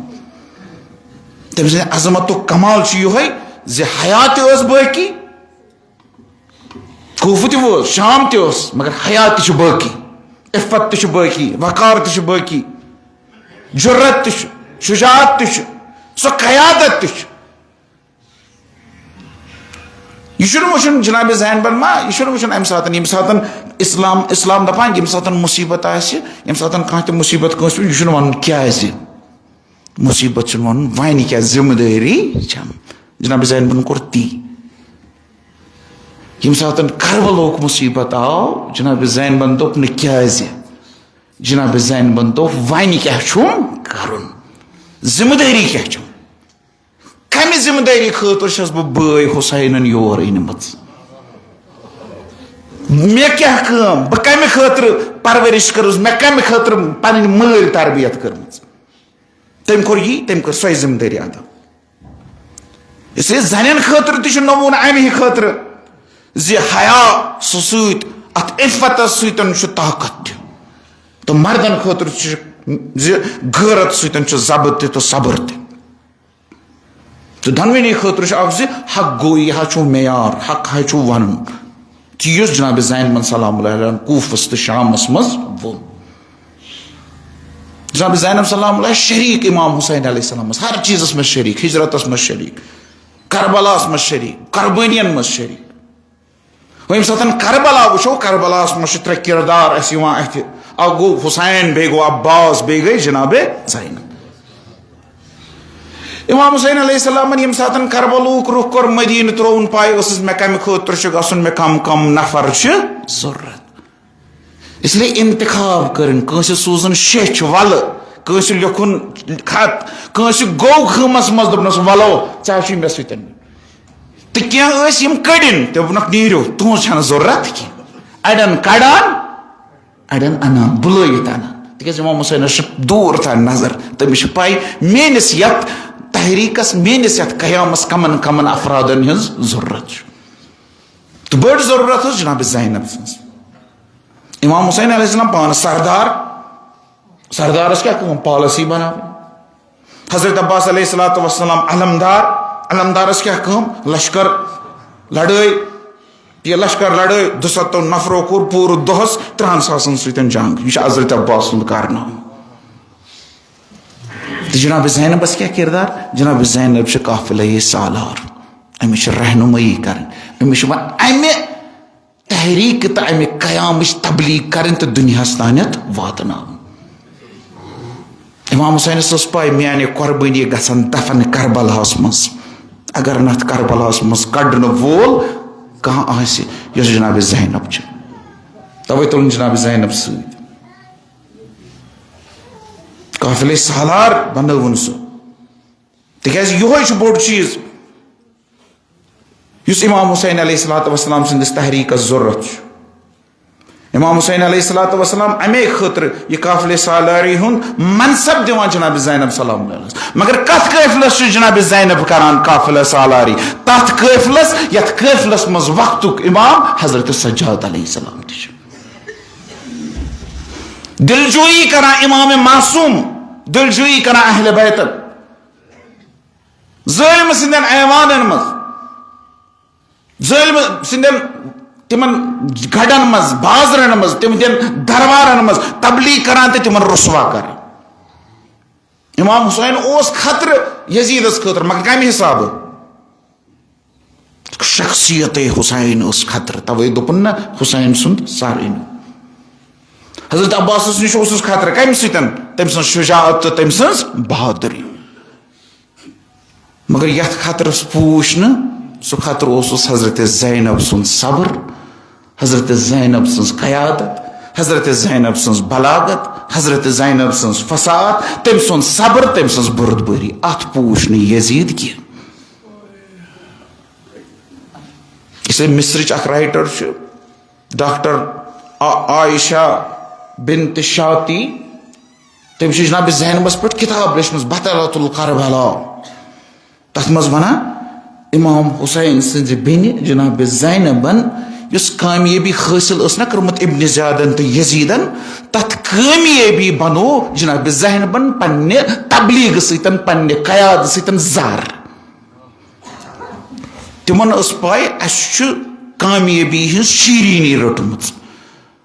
تٔمۍ سٕنٛدِ عظمتُک کمال چھُ یِہوٚے زِ حیا تہِ ٲس باقی، کوفہ تہِ اوس، شام تہِ اوس، مگر حیا تہِ چھُ باقی، عفت تہِ چھُ باقی، وقار تہِ چھُ باقی، جرت تہِ چھُ، شجاعت تہِ چھُ، سۄ قیادت تہِ چھُ۔ یہِ چھُنہٕ وٕچھُن جناب زینبن ما، یہِ چھُنہٕ وٕچھُن امہِ ساتن، ییٚمہِ ساتن اسلام، اسلام دپان، ییٚمہِ ساتن مصیبت آسہِ، ییٚمہِ ساتن کانٛہہ تہِ مصیبت کٲنٛسہِ پٮ۪ٹھ، یہِ چھُنہٕ ونُن کیازِ۔ مصیبت چھُنہٕ ونُن، وۄنۍ کیٛاہ ذمہٕ دٲری چھم؟ جناب زینبن کوٚر تی۔ ییٚمہِ ساتن کربلہُک مصیبت آو، جناب زینبن دوٚپ نہٕ کیازِ۔ جناب زینبن دوٚپ، وۄنۍ کیٛاہ چھُم کرُن؟ ذمہٕ دٲری کیٛاہ چھم؟ کمہِ ذمہٕ دٲری خٲطرٕ چھَس بہٕ بٲے حسینن یور أنمٕژ؟ مےٚ کیٛاہ کٲم؟ بہٕ کمہِ خٲطرٕ پرورش کٔرٕس؟ مےٚ کمہِ خٲطرٕ پنٕنۍ مٲلۍ تربیت کٔرمٕژ؟ تٔمۍ کوٚر یی، تٔمۍ کٔر سۄے ذمہٕ دٲری ادا۔ اس لیے زنٮ۪ن خٲطرٕ تہِ چھُ نموٗنہٕ امہِ خٲطرٕ زِ حیا سۭتۍ، اتھ عفتس سۭتۍ چھُ طاقت تہِ، تہٕ مردن خٲطرٕ چھُ زِ غٲرت سۭتۍ چھُ ضبط تہِ تہٕ صبر تہِ۔ تہٕ دۄنوٕنی خٲطرٕ چھُ اکھ زِ حق گویی حظ چھُ معیار، حق حظ چھُ ونُن۔ تہٕ یُس جناب زینبن سلام اللہ علیہ کوفس تہٕ شامس منٛز ووٚن۔ جناب زینب سلام اللہ شریک امام حسین علیہ السلامس ہر چیزس منٛز شریک، ہجرتس منٛز شریک، کربلاہس منٛز شریک، قربٲنین منٛز شریک۔ وۄنۍ ییٚمہِ ساتہٕ کربلا وٕچھو، کربلاہس منٛز چھِ ترٛےٚ کردار اَسہِ یِوان اَتھِ۔ اکھ گوٚو حسین، بیٚیہِ گوٚو عباس، بیٚیہِ گٔے جناب زینب۔ امام حسین علیہ السلامن ییٚمہِ ساتہٕ کربلہُک رُخ کوٚر، مدینہٕ ترٛووُن پاے ٲسٕس، مےٚ کمہِ خٲطرٕ چھُ گژھُن، مےٚ کم کم نفر چھِ ضروٗرت۔ اس لیے انتخاب کٔرٕنۍ، کٲنٛسہِ سوٗزُن شیٚچھ ولہٕ، کٲنٛسہِ لیوٚکھُن خط، کٲنٛسہِ گوٚو خۭمس منٛز، دوٚپنس، ولو، ژےٚ چھُے مےٚ سۭتۍ۔ تہٕ کینٛہہ ٲسۍ یِم کٔڑِن، تہِ دوٚپنکھ، نیٖرِو، تُہٕنٛز چھَنہٕ ضروٗرت کینٛہہ۔ اَڑٮ۪ن کَڑان، اَڑٮ۪ن اَنان، بُلٲوِتھ اَنان۔ تِکیٛازِ امام حسینس چھِ دوٗر تام نظر، تٔمِس چھِ پَے میٛٲنِس یَتھ تحریٖکَس، میٛٲنِس یَتھ قیامَس کَمَن کَمَن افرادَن ہٕنٛز ضروٗرت چھِ۔ تہٕ بٔڑ ضروٗرت ٲس جناب زینب سٕنٛز۔ امام حسین علیہ السلام پانہٕ سردار، سردارس کیٛاہ کٲم؟ پالیسی بناوٕنۍ۔ حضرت عباس علیہ الصلوۃ والسلام علمدار، علمدارس کیٛاہ کٲم؟ لشکر، لڑٲے۔ یہِ لشکر لڑٲے، دُسَتتو نفرو کوٚر پوٗرٕ دۄہس ترٛہن ساسن سۭتۍ جنگ۔ یہِ چھُ حضرت عباس سُنٛد کارنامہٕ۔ تہٕ جناب زینبس کیٛاہ کردار؟ جناب زینب چھِ قافلہ سالار، أمِس چھِ رہنمٲیی کرٕنۍ، أمِس چھِ وۄنۍ امہِ تحریٖک تہٕ اَمہِ قیامٕچ تبلیغ کرٕنۍ تہٕ دُنیاہَس تانٮ۪تھ واتناوُن۔ امام حسینس ٲس پَے، میانہِ قۄربٲنی گژھن دفن کربلاہَس منٛز، اگر نہٕ اَتھ کربلاہَس منٛز کڑنہٕ وول کانٛہہ آسہِ، یۄس جناب زینب چھِ۔ توے تُلُن جناب زینب سۭتۍ۔ قافلے سالار بنٲوُن سُہ۔ تِکیازِ یِہوے چھُ بوٚڑ چیٖز، یُس امام حسین علیہ الصلوۃ والسلام سٕنٛدِس تحریٖکس ضروٗرت چھُ۔ امام حسین علیہ الصلوۃ والسلام امے خٲطرٕ یہِ قافلے سالاری ہُنٛد منصب دِوان جناب زینب سلام اللہ علیہَس۔ مگر کتھ قٲفلس چھِ جناب زینب کران قافلہ سالاری؟ تتھ قٲفلس یتھ قٲفلس منٛز وقتُک امام حضرت سجاد علیہ السلام تہِ چھُ۔ دلجویی کران امام معصوم، دلجویی کران اہل بیتن۔ ظٲلمہٕ سٕنٛدٮ۪ن ایوانن منٛز، ظٲلمہٕ سٕنٛدٮ۪ن تِمن گڑن منٛز، بازرن منٛز، تِہنٛدٮ۪ن دربارن منٛز تبلیغ کران تہٕ تِمن رسوا کران۔ امام حسین اوس خطرٕ یزیدس خٲطرٕ، مگر کمہِ حسابہٕ؟ شخصیت حسین اوس خطرٕ، توے دوٚپُن نہ حسین سُنٛد سر أنِو۔ حضرت عباسس نِش اوسُس خطرٕ، کمہِ سۭتۍ؟ تٔمۍ سٕنٛز شجاعت تہٕ تٔمۍ سٕنٛز بہادری۔ مگر یتھ خطرس پوٗچھ نہٕ، سُہ خطرٕ اوسُس حضرت زینب سُنٛد صبر، حضرت زینب سٕنٛز قیادت، حضرت زینب سٕنٛز بلاغت، حضرت زینب سٕنٛز فصاحت، تٔمۍ سُنٛد صبر، تٔمۍ سٕنٛز بردبٲری۔ اتھ پوٗچھ نہٕ یزید کینٛہہ۔ اس لیے مصرٕچ اکھ writer چھِ، ڈاکٹر آ-، عائشہ بنت شاتی، تٔمۍ چھِ جناب زینبس پٮ۪ٹھ کتاب لیچھمٕژ، بطلۃ الکربلا۔ تتھ منٛز ونان، امام حسین سٕنٛزِ بیٚنہِ جناب زینبن یُس کامیٲبی حٲصِل ٲس نہ کٔرمٕژ ابن زیادن تہٕ یزیدن، تتھ کامیٲبی بنوو جناب زینبن پننہِ تبلیغ سۭتۍ، پننہِ قیادٕ سۭتۍ زر۔ تِمن ٲس پاے، اسہِ چھُ کامیٲبی ہٕنٛز شیرینی رٔٹمٕژ۔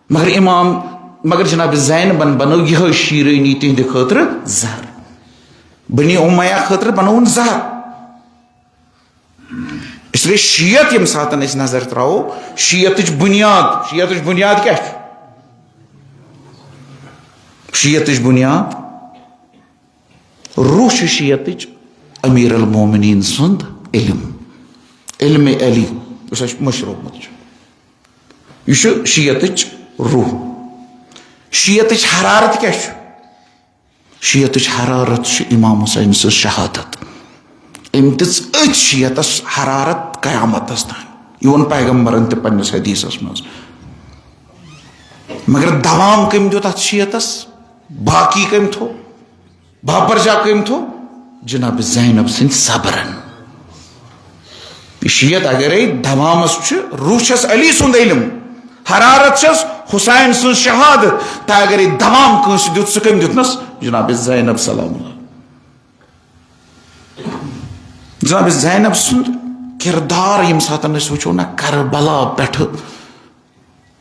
مگر امام، مگر جناب زینبن بنٲو یِہے شیرٲنی تِہنٛدِ خٲطرٕ زہر۔ بنی امیہ خٲطرٕ بنووُن زہر۔ اس لیے شیعت ییٚمہِ ساتن أسۍ نظر تراوو، شیعتٕچ بنیاد، شیعتٕچ بنیاد کیٛاہ چھُ؟ شیعتٕچ بنیاد، روح چھُ شیعتٕچ امیر المومنین سُنٛد علم، علم علی، یُس اَسہِ مٔشرومُت چھُ۔ یہِ چھُ شیعتٕچ روح۔ شیعتٕچ حرارت کیٛاہ چھُ؟ شیعتٕچ حرارت چھِ امام حسین سٕنٛز شہادت۔ أمۍ دِژ أتھۍ شیعتس حرارت قیامتس تام۔ یہِ ووٚن پیغمبرن تہِ پننِس حدیثس منٛز۔ مگر دوام کٔمۍ دیُت اتھ شیعتس؟ باقی کٔمۍ تھوٚو؟ باپرجا کٔمۍ تھوٚو؟ جناب زینب سٕنٛدۍ صبرن۔ یہِ شیعت اگرے دوامس چھُ، روح چھس علی سُنٛد علم، حرارت چھس حسین سٕنٛز شہادت، تہٕ اگرے دوام کٲنٛسہِ دیُت، سُہ کٔمۍ دیُتنس؟ جناب زینب سلام اللہ۔ جناب زینب سُنٛد کردار ییٚمہِ ساتن أسۍ وٕچھو نہ کربلا پٮ۪ٹھٕ،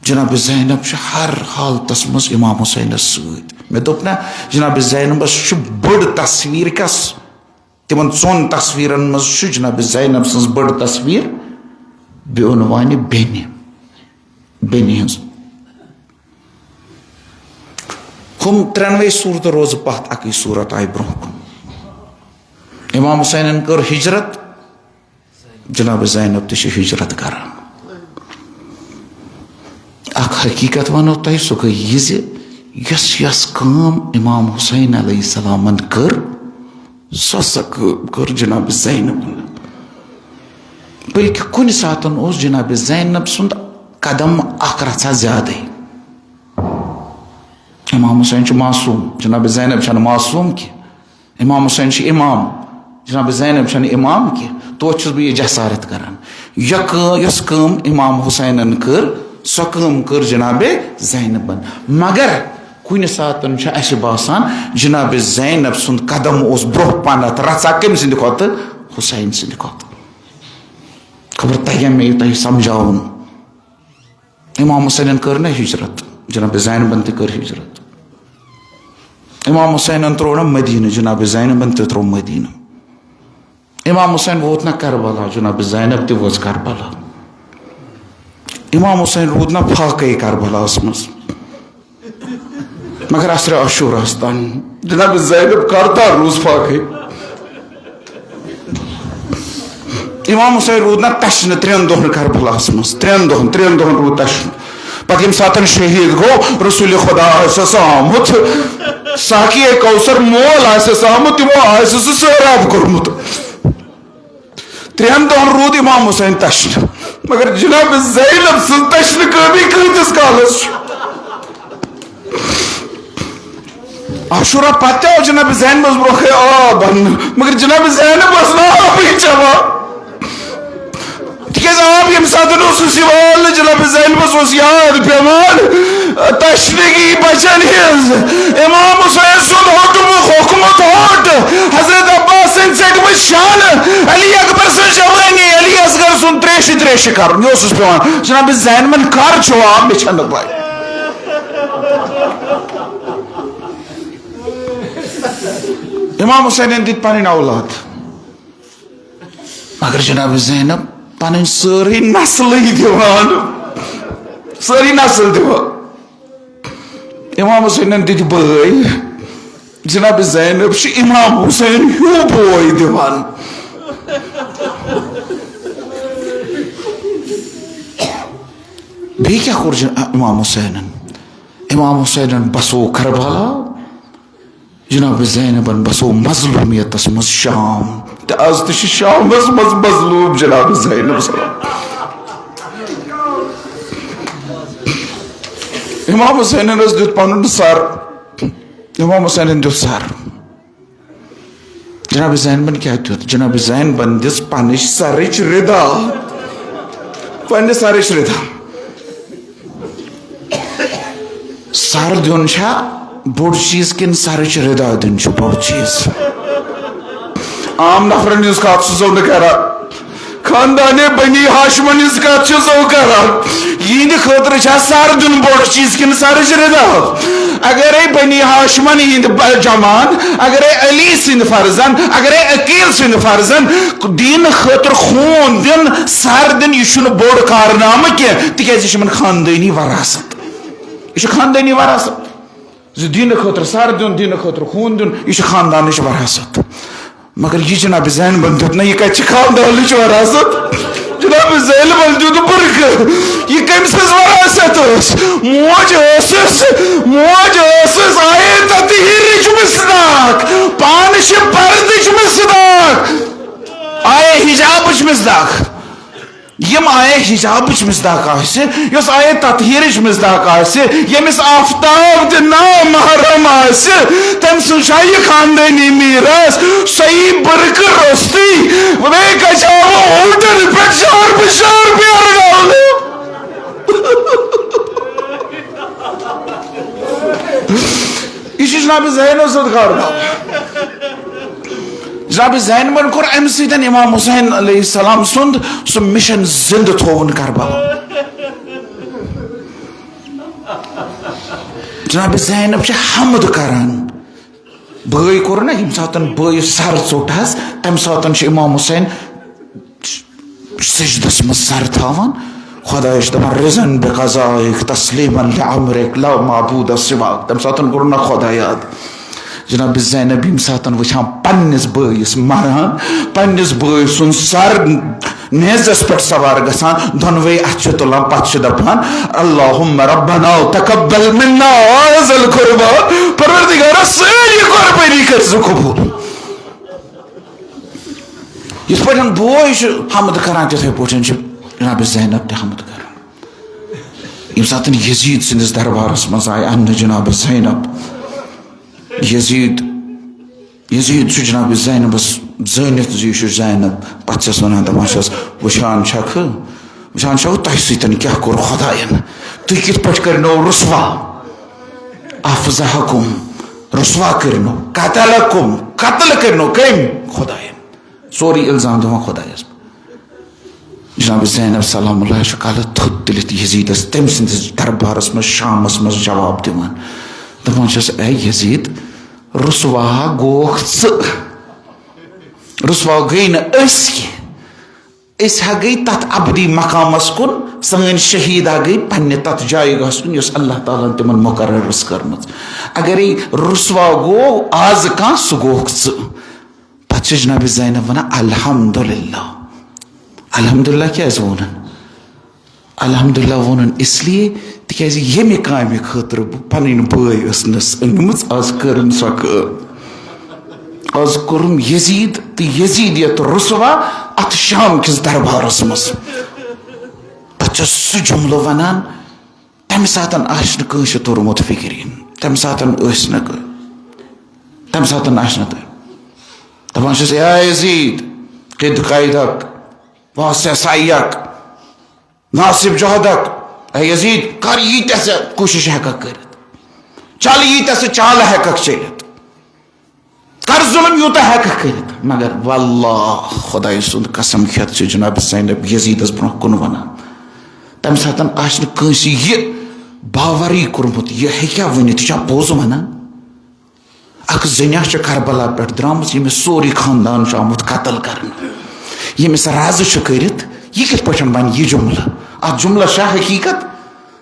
جناب زینب چھِ ہر حالتس منٛز امام حسینس سۭتۍ۔ مےٚ دوٚپ نہ، جناب زینبس چھِ بٔڑ تصویر کس؟ تِمن ژۄن تصویرن منٛز چھُ جناب زینب سٕنٛز بٔڑ تصویر بے عنوانہِ بیٚنہِ، بیٚنہِ ہٕنٛز۔ ہُم ترٛٮ۪نوَے صوٗرتہٕ روزٕ پتھ، اَکٕے صوٗرت آیہِ برٛونٛہہ کُن۔ امام حسینن کٔر ہجرت، جناب زینب تہِ چھِ ہجرت کران۔ اکھ حقیقت ونو تۄہہِ، سُہ گٔے یہِ زِ یۄس یۄس کٲم امام حسین علیہ السلامن کٔر، سۄ سۄ کٲم کٔر جناب زینبن۔ بلکہِ کُنہِ ساتن اوس جناب زینب سُنٛد قدم اکھ رژھا زیادے۔ امام حسین چھُ معصوم، جناب زینب چھنہٕ معصوم کینٛہہ۔ امام حسین چھُ امام، جناب زینب چھنہٕ امام کینٛہہ۔ توتہِ چھُس بہٕ یہِ جسارت کران۔ یۄ کٲ-، یۄس کٲم امام حسینن کٔر، سۄ کٲم کٔر جناب زینبن۔ مگر کُنہِ ساتن چھُ اسہِ باسان، جناب زینب سُنٛد قدم اوس برٛونٛہہ پہنتھ رژھا کٔمۍ سٕنٛدِ کھۄتہٕ؟ حسین سٕنٛدِ کھۄتہٕ۔ خبر تگیٛاہ مےٚ یہِ تۄہہِ سمجھاوُن؟ امام حسینن کٔر نہ ہجرت، جناب زینبن تہِ کٔر ہجرت۔ امام حسینن ترٛوو نہ مدینہ، جناب زینبن تہِ ترٛوو مدینہ۔ امام حسین ووت نہ کربلا، جناب زینب تہِ وٲژ کربلا۔ امام حسین روٗد نہ فاقے کربلاہس منٛز، مگر عصرِ عاشوراہس تام۔ جناب زینب کردار روٗز فاقے۔ امام حسین روٗد نہ تشنہٕ ترٛٮ۪ن دۄہن کربلاہس منٛز، ترٛٮ۪ن دۄہن، ترٛٮ۪ن دۄہن روٗد تشنہٕ۔ پتہٕ ییٚمہِ ساتن شہید گوٚو، رسول خدا آسٮ۪س آمُت، ساقی کوثر مول آسٮ۪س آمُت، تِمو آسہِ سُہ سٲراب کوٚرمُت۔ ترٛٮ۪ن دۄہن روٗد امام حسین تشنہٕ، مگر جناب زینب سٕنٛز تشنہٕ کٲمی کۭتِس کالس چھُ؟ عاشورا پتہٕ تہِ آو جناب زینبس برونٛہہ کَنہِ آب اننہٕ، مگر جناب زینب ٲس نہٕ آبٕے چٮ۪وان۔ تِکیٛازِ آب ییٚمہِ ساتہٕ اوسُس یِوان والنہٕ، جناب زینبس اوس یاد پٮ۪وان تشنگی بچن ہٕنٛز۔ امام حسین سُنٛد حکم، حکمت ہوٹ، حضرت عباس سٕنٛدۍ ژٔٹمٕتۍ شانہٕ، علی اکبر سٕنٛز جوانی، علی اصغر سُنٛد تریشہِ تریشہِ کرُن، یہِ اوسُس پٮ۪وان۔ جناب زینبن کر چھُ آب، مےٚ چھَنہٕ پَے۔ امام حسینن دِتۍ پنٕنۍ اولاد، مگر جناب زینب پنٕنۍ سٲرٕے نسلٕے دِوان، سٲرٕے نسل دِوان۔ امام حسینن دِتۍ بٲے، جناب زینب چھِ امام حسین ہیوٗ بوے دِوان۔ بیٚیہِ کیٛاہ کوٚر جن-، امام حسینن؟ امام حسینن بسو کربلا، جناب زینبن بسو مظلومیتس منٛز شام۔ تہٕ از تہِ چھِ شامس منٛز مظلوم جناب زینب سلام۔ امام حسینن حظ دیُت پنُن سر، امام حسینن دیُت سر۔ جناب زینبن کیٛاہ دیُت؟ جناب زینبن دِژ پننِس سرٕچ ردا۔ پننِس سرٕچ ردا۔ سر دیُن چھا بوٚڑ چیٖز کِنہٕ سرٕچ ردا دیُن چھُ بوٚڑ چیٖز؟ عام نفرن ہٕنٛز کتھ چھُسو نہٕ کران۔ خاندان بنی ہاشمن ہٕنٛز کتھ چھُسو کران۔ یِہنٛدِ خٲطرٕ چھا سر دیُن بوٚڑ چیٖز کِنہٕ سرٕچ ردا؟ اگرے بنی ہاشمن ہٕنٛدۍ ب-، جمان، اگرے علی سٕنٛدۍ فرزن، اگرے عقیل سٕنٛدۍ فرزن دین خٲطرٕ خوٗن دیُن، سر دیُن، یہِ چھُنہٕ بوٚڑ کارنامہٕ کینٛہہ، تِکیازِ یہِ چھِ یِمن خاندٲنی وراثت۔ یہِ چھُ خاندٲنی وراثت۔ زِ دینہٕ خٲطرٕ سر دیُن، دینہٕ خٲطرٕ خوٗن دیُن، یہِ چھُ خاندانٕچ وراثت۔ مگر یہِ جناب زینبن دیُت نہٕ، یہِ کتہِ چھِ خاندانٕچ وراثت؟ جناب زینبن دیُت بُرکہٕ۔ یہِ کٔمۍ سٕنٛز وراثت ٲس؟ موج ٲسٕس، موج ٲسٕس آیے تطہیرٕچ مصداق، پانہٕ چھِ پردٕچ مصداق، آیے حجابٕچ مصداق۔ یِم آیے حجابٕچ مصداق آسہِ، یۄس آیے تطہیرٕچ مصداق آسہِ، ییٚمِس آفتاب تہِ نامحرم آسہِ، تٔمۍ سُنٛد چھا یہِ خاندٲنی میٖراث؟ سۄ یی بُرکہٕ روٚستُے، وۄنۍ کَچاوٕ اوٗنٹَن پٮ۪ٹھ شار بشار بیرٕ ڈالنہٕ۔ یہِ چھُ جناب زینب سُنٛد کارنامہٕ۔ جناب زینبن کوٚر امہِ سۭتۍ امام حسین علیہ السلام سُنٛد سُہ مشن زندٕ تھووُن کربلا۔ جناب زینب چھِ حمد کران۔ بٲے کوٚر نہ، ییٚمہِ ساتہٕ بٲیِس سر ژوٚٹ حظ، تمہِ ساتہٕ چھُ امام حسین سجدس منٛز سر تھاوان، خۄدایس دپان، "رضا بقضائک تسلیما لامرک لا معبود سواک۔" تمہِ ساتہٕ کوٚر نہ خۄدا یاد۔ جناب زینب ییٚمہِ ساتہٕ وٕچھان پننِس بٲیِس مران، پننِس بٲے سُنٛد سر نیزس پٮ۪ٹھ سوار گژھان، دۄنوَے اَتھٕ چھِ تُلان، پتہٕ چھِ دپان، "اللہم ربنا تقبل منا هذا القربان"، پروردگارا، سٲنۍ یہِ قربٲنی کٔرۍ زِ قبول۔ یِتھ پٲٹھۍ بوے چھُ حمد کران، تِتھے پٲٹھۍ چھِ جناب زینب تہِ حمد کران۔ ییٚمہِ ساتہٕ یزید سٕنٛدِس دربارس منٛز آیہِ اننہٕ جناب زینب، یزید، یزید چھُ جناب زینبس زٲنِتھ زِ یہِ چھُ زینب، پتہٕ چھَس ونان، دپان چھَس، "وٕچھان چھکھٕ، وٕچھان چھکھٕ تۄہہِ سۭتۍ کیٛاہ کوٚر خۄداین، تُہۍ کِتھ پٲٹھۍ کٔرنو رسوا؟" افضحکم، رسوا کٔرنو، قتلکم، قتل کٔرنو، کٔمۍ؟ خۄدایَن۔ سورُے الزام دِوان خۄدایَس پٮ۪ٹھ۔ جناب زینب سلام اللہ چھُ کلہٕ تھوٚد تُلِتھ یزیدس، تٔمۍ سٕنٛدِس دربارس منٛز شامس منٛز جواب دِوان۔ دپان چھس، "اے یزید، رسوا گوکھ ژٕ، رسوا گٔے نہٕ أسۍ کینٛہہ۔" أسۍ ہا گٔے تتھ ابدی مقامس کُن، سٲنۍ شہید ہا گٔے پننہِ تتھ جایہِ گاہس کُن، یۄس اللہ تعالیٰ ہن تِمن مقرر ٲس کٔرمٕژ۔ اگرے رسوا گوٚو آز کانٛہہ، سُہ گوٚوکھ ژٕ۔ پتہٕ چھِ جناب زینب ونان، "الحمدللہ۔" الحمدللہ کیازِ ووٚنُن؟ الحمدللہ ووٚنُن اس لیے، تِکیازِ ییٚمہِ کامہِ خٲطرٕ بہٕ پنٕنۍ بٲے ٲسنس أنمٕژ، از کٔرٕن سۄ کٲم۔ از کوٚرُم یزید تہٕ یزیدیت رسوا اتھ شام کِس دربارس منٛز۔ پتہٕ چھُ سُہ جملہٕ ونان، تمہِ ساتن آسہِ نہٕ کٲنٛسہِ توٚرمُت فکرِ، تمہِ ساتن ٲسۍ نہٕ کٲ-، تمہِ ساتن آسہِ نہٕ تہٕ۔ دپان چھُس، "یا یزید، قد قیدک، واسع سعیک، ناصب جہدک، اے یزید، کر ییٖتیٛاہ ژےٚ کوٗشش ہٮ۪ککھ کٔرِتھ، چل ییٖتیٛاہ ژٕ چالہٕ ہٮ۪ککھ چٔلِتھ، کر ظلم یوٗتاہ ہٮ۪ککھ کٔرِتھ، مگر واللہ خۄدایہِ سُنٛد قسم کھٮ۪تھ چھِ جناب زینب یزیدس برونٛہہ کُن ونان۔" تمہِ ساتہٕ آسہِ نہٕ کٲنٛسہِ یہِ باورٕے کوٚرمُت، یہِ ہیٚکیٛاہ ؤنِتھ، یہِ چھا پوٚز ونان؟ اکھ زٔنۍ چھِ کربلا پٮ۪ٹھ درٛامٕژ، ییٚمِس سورُے خاندان چھُ آمُت قتل کرنہٕ، ییٚمِس رازٕ چھُ کٔرِتھ، یہِ کِتھ پٲٹھۍ وَنہِ یہِ جملہٕ؟ اتھ جملس چھا حقیقت؟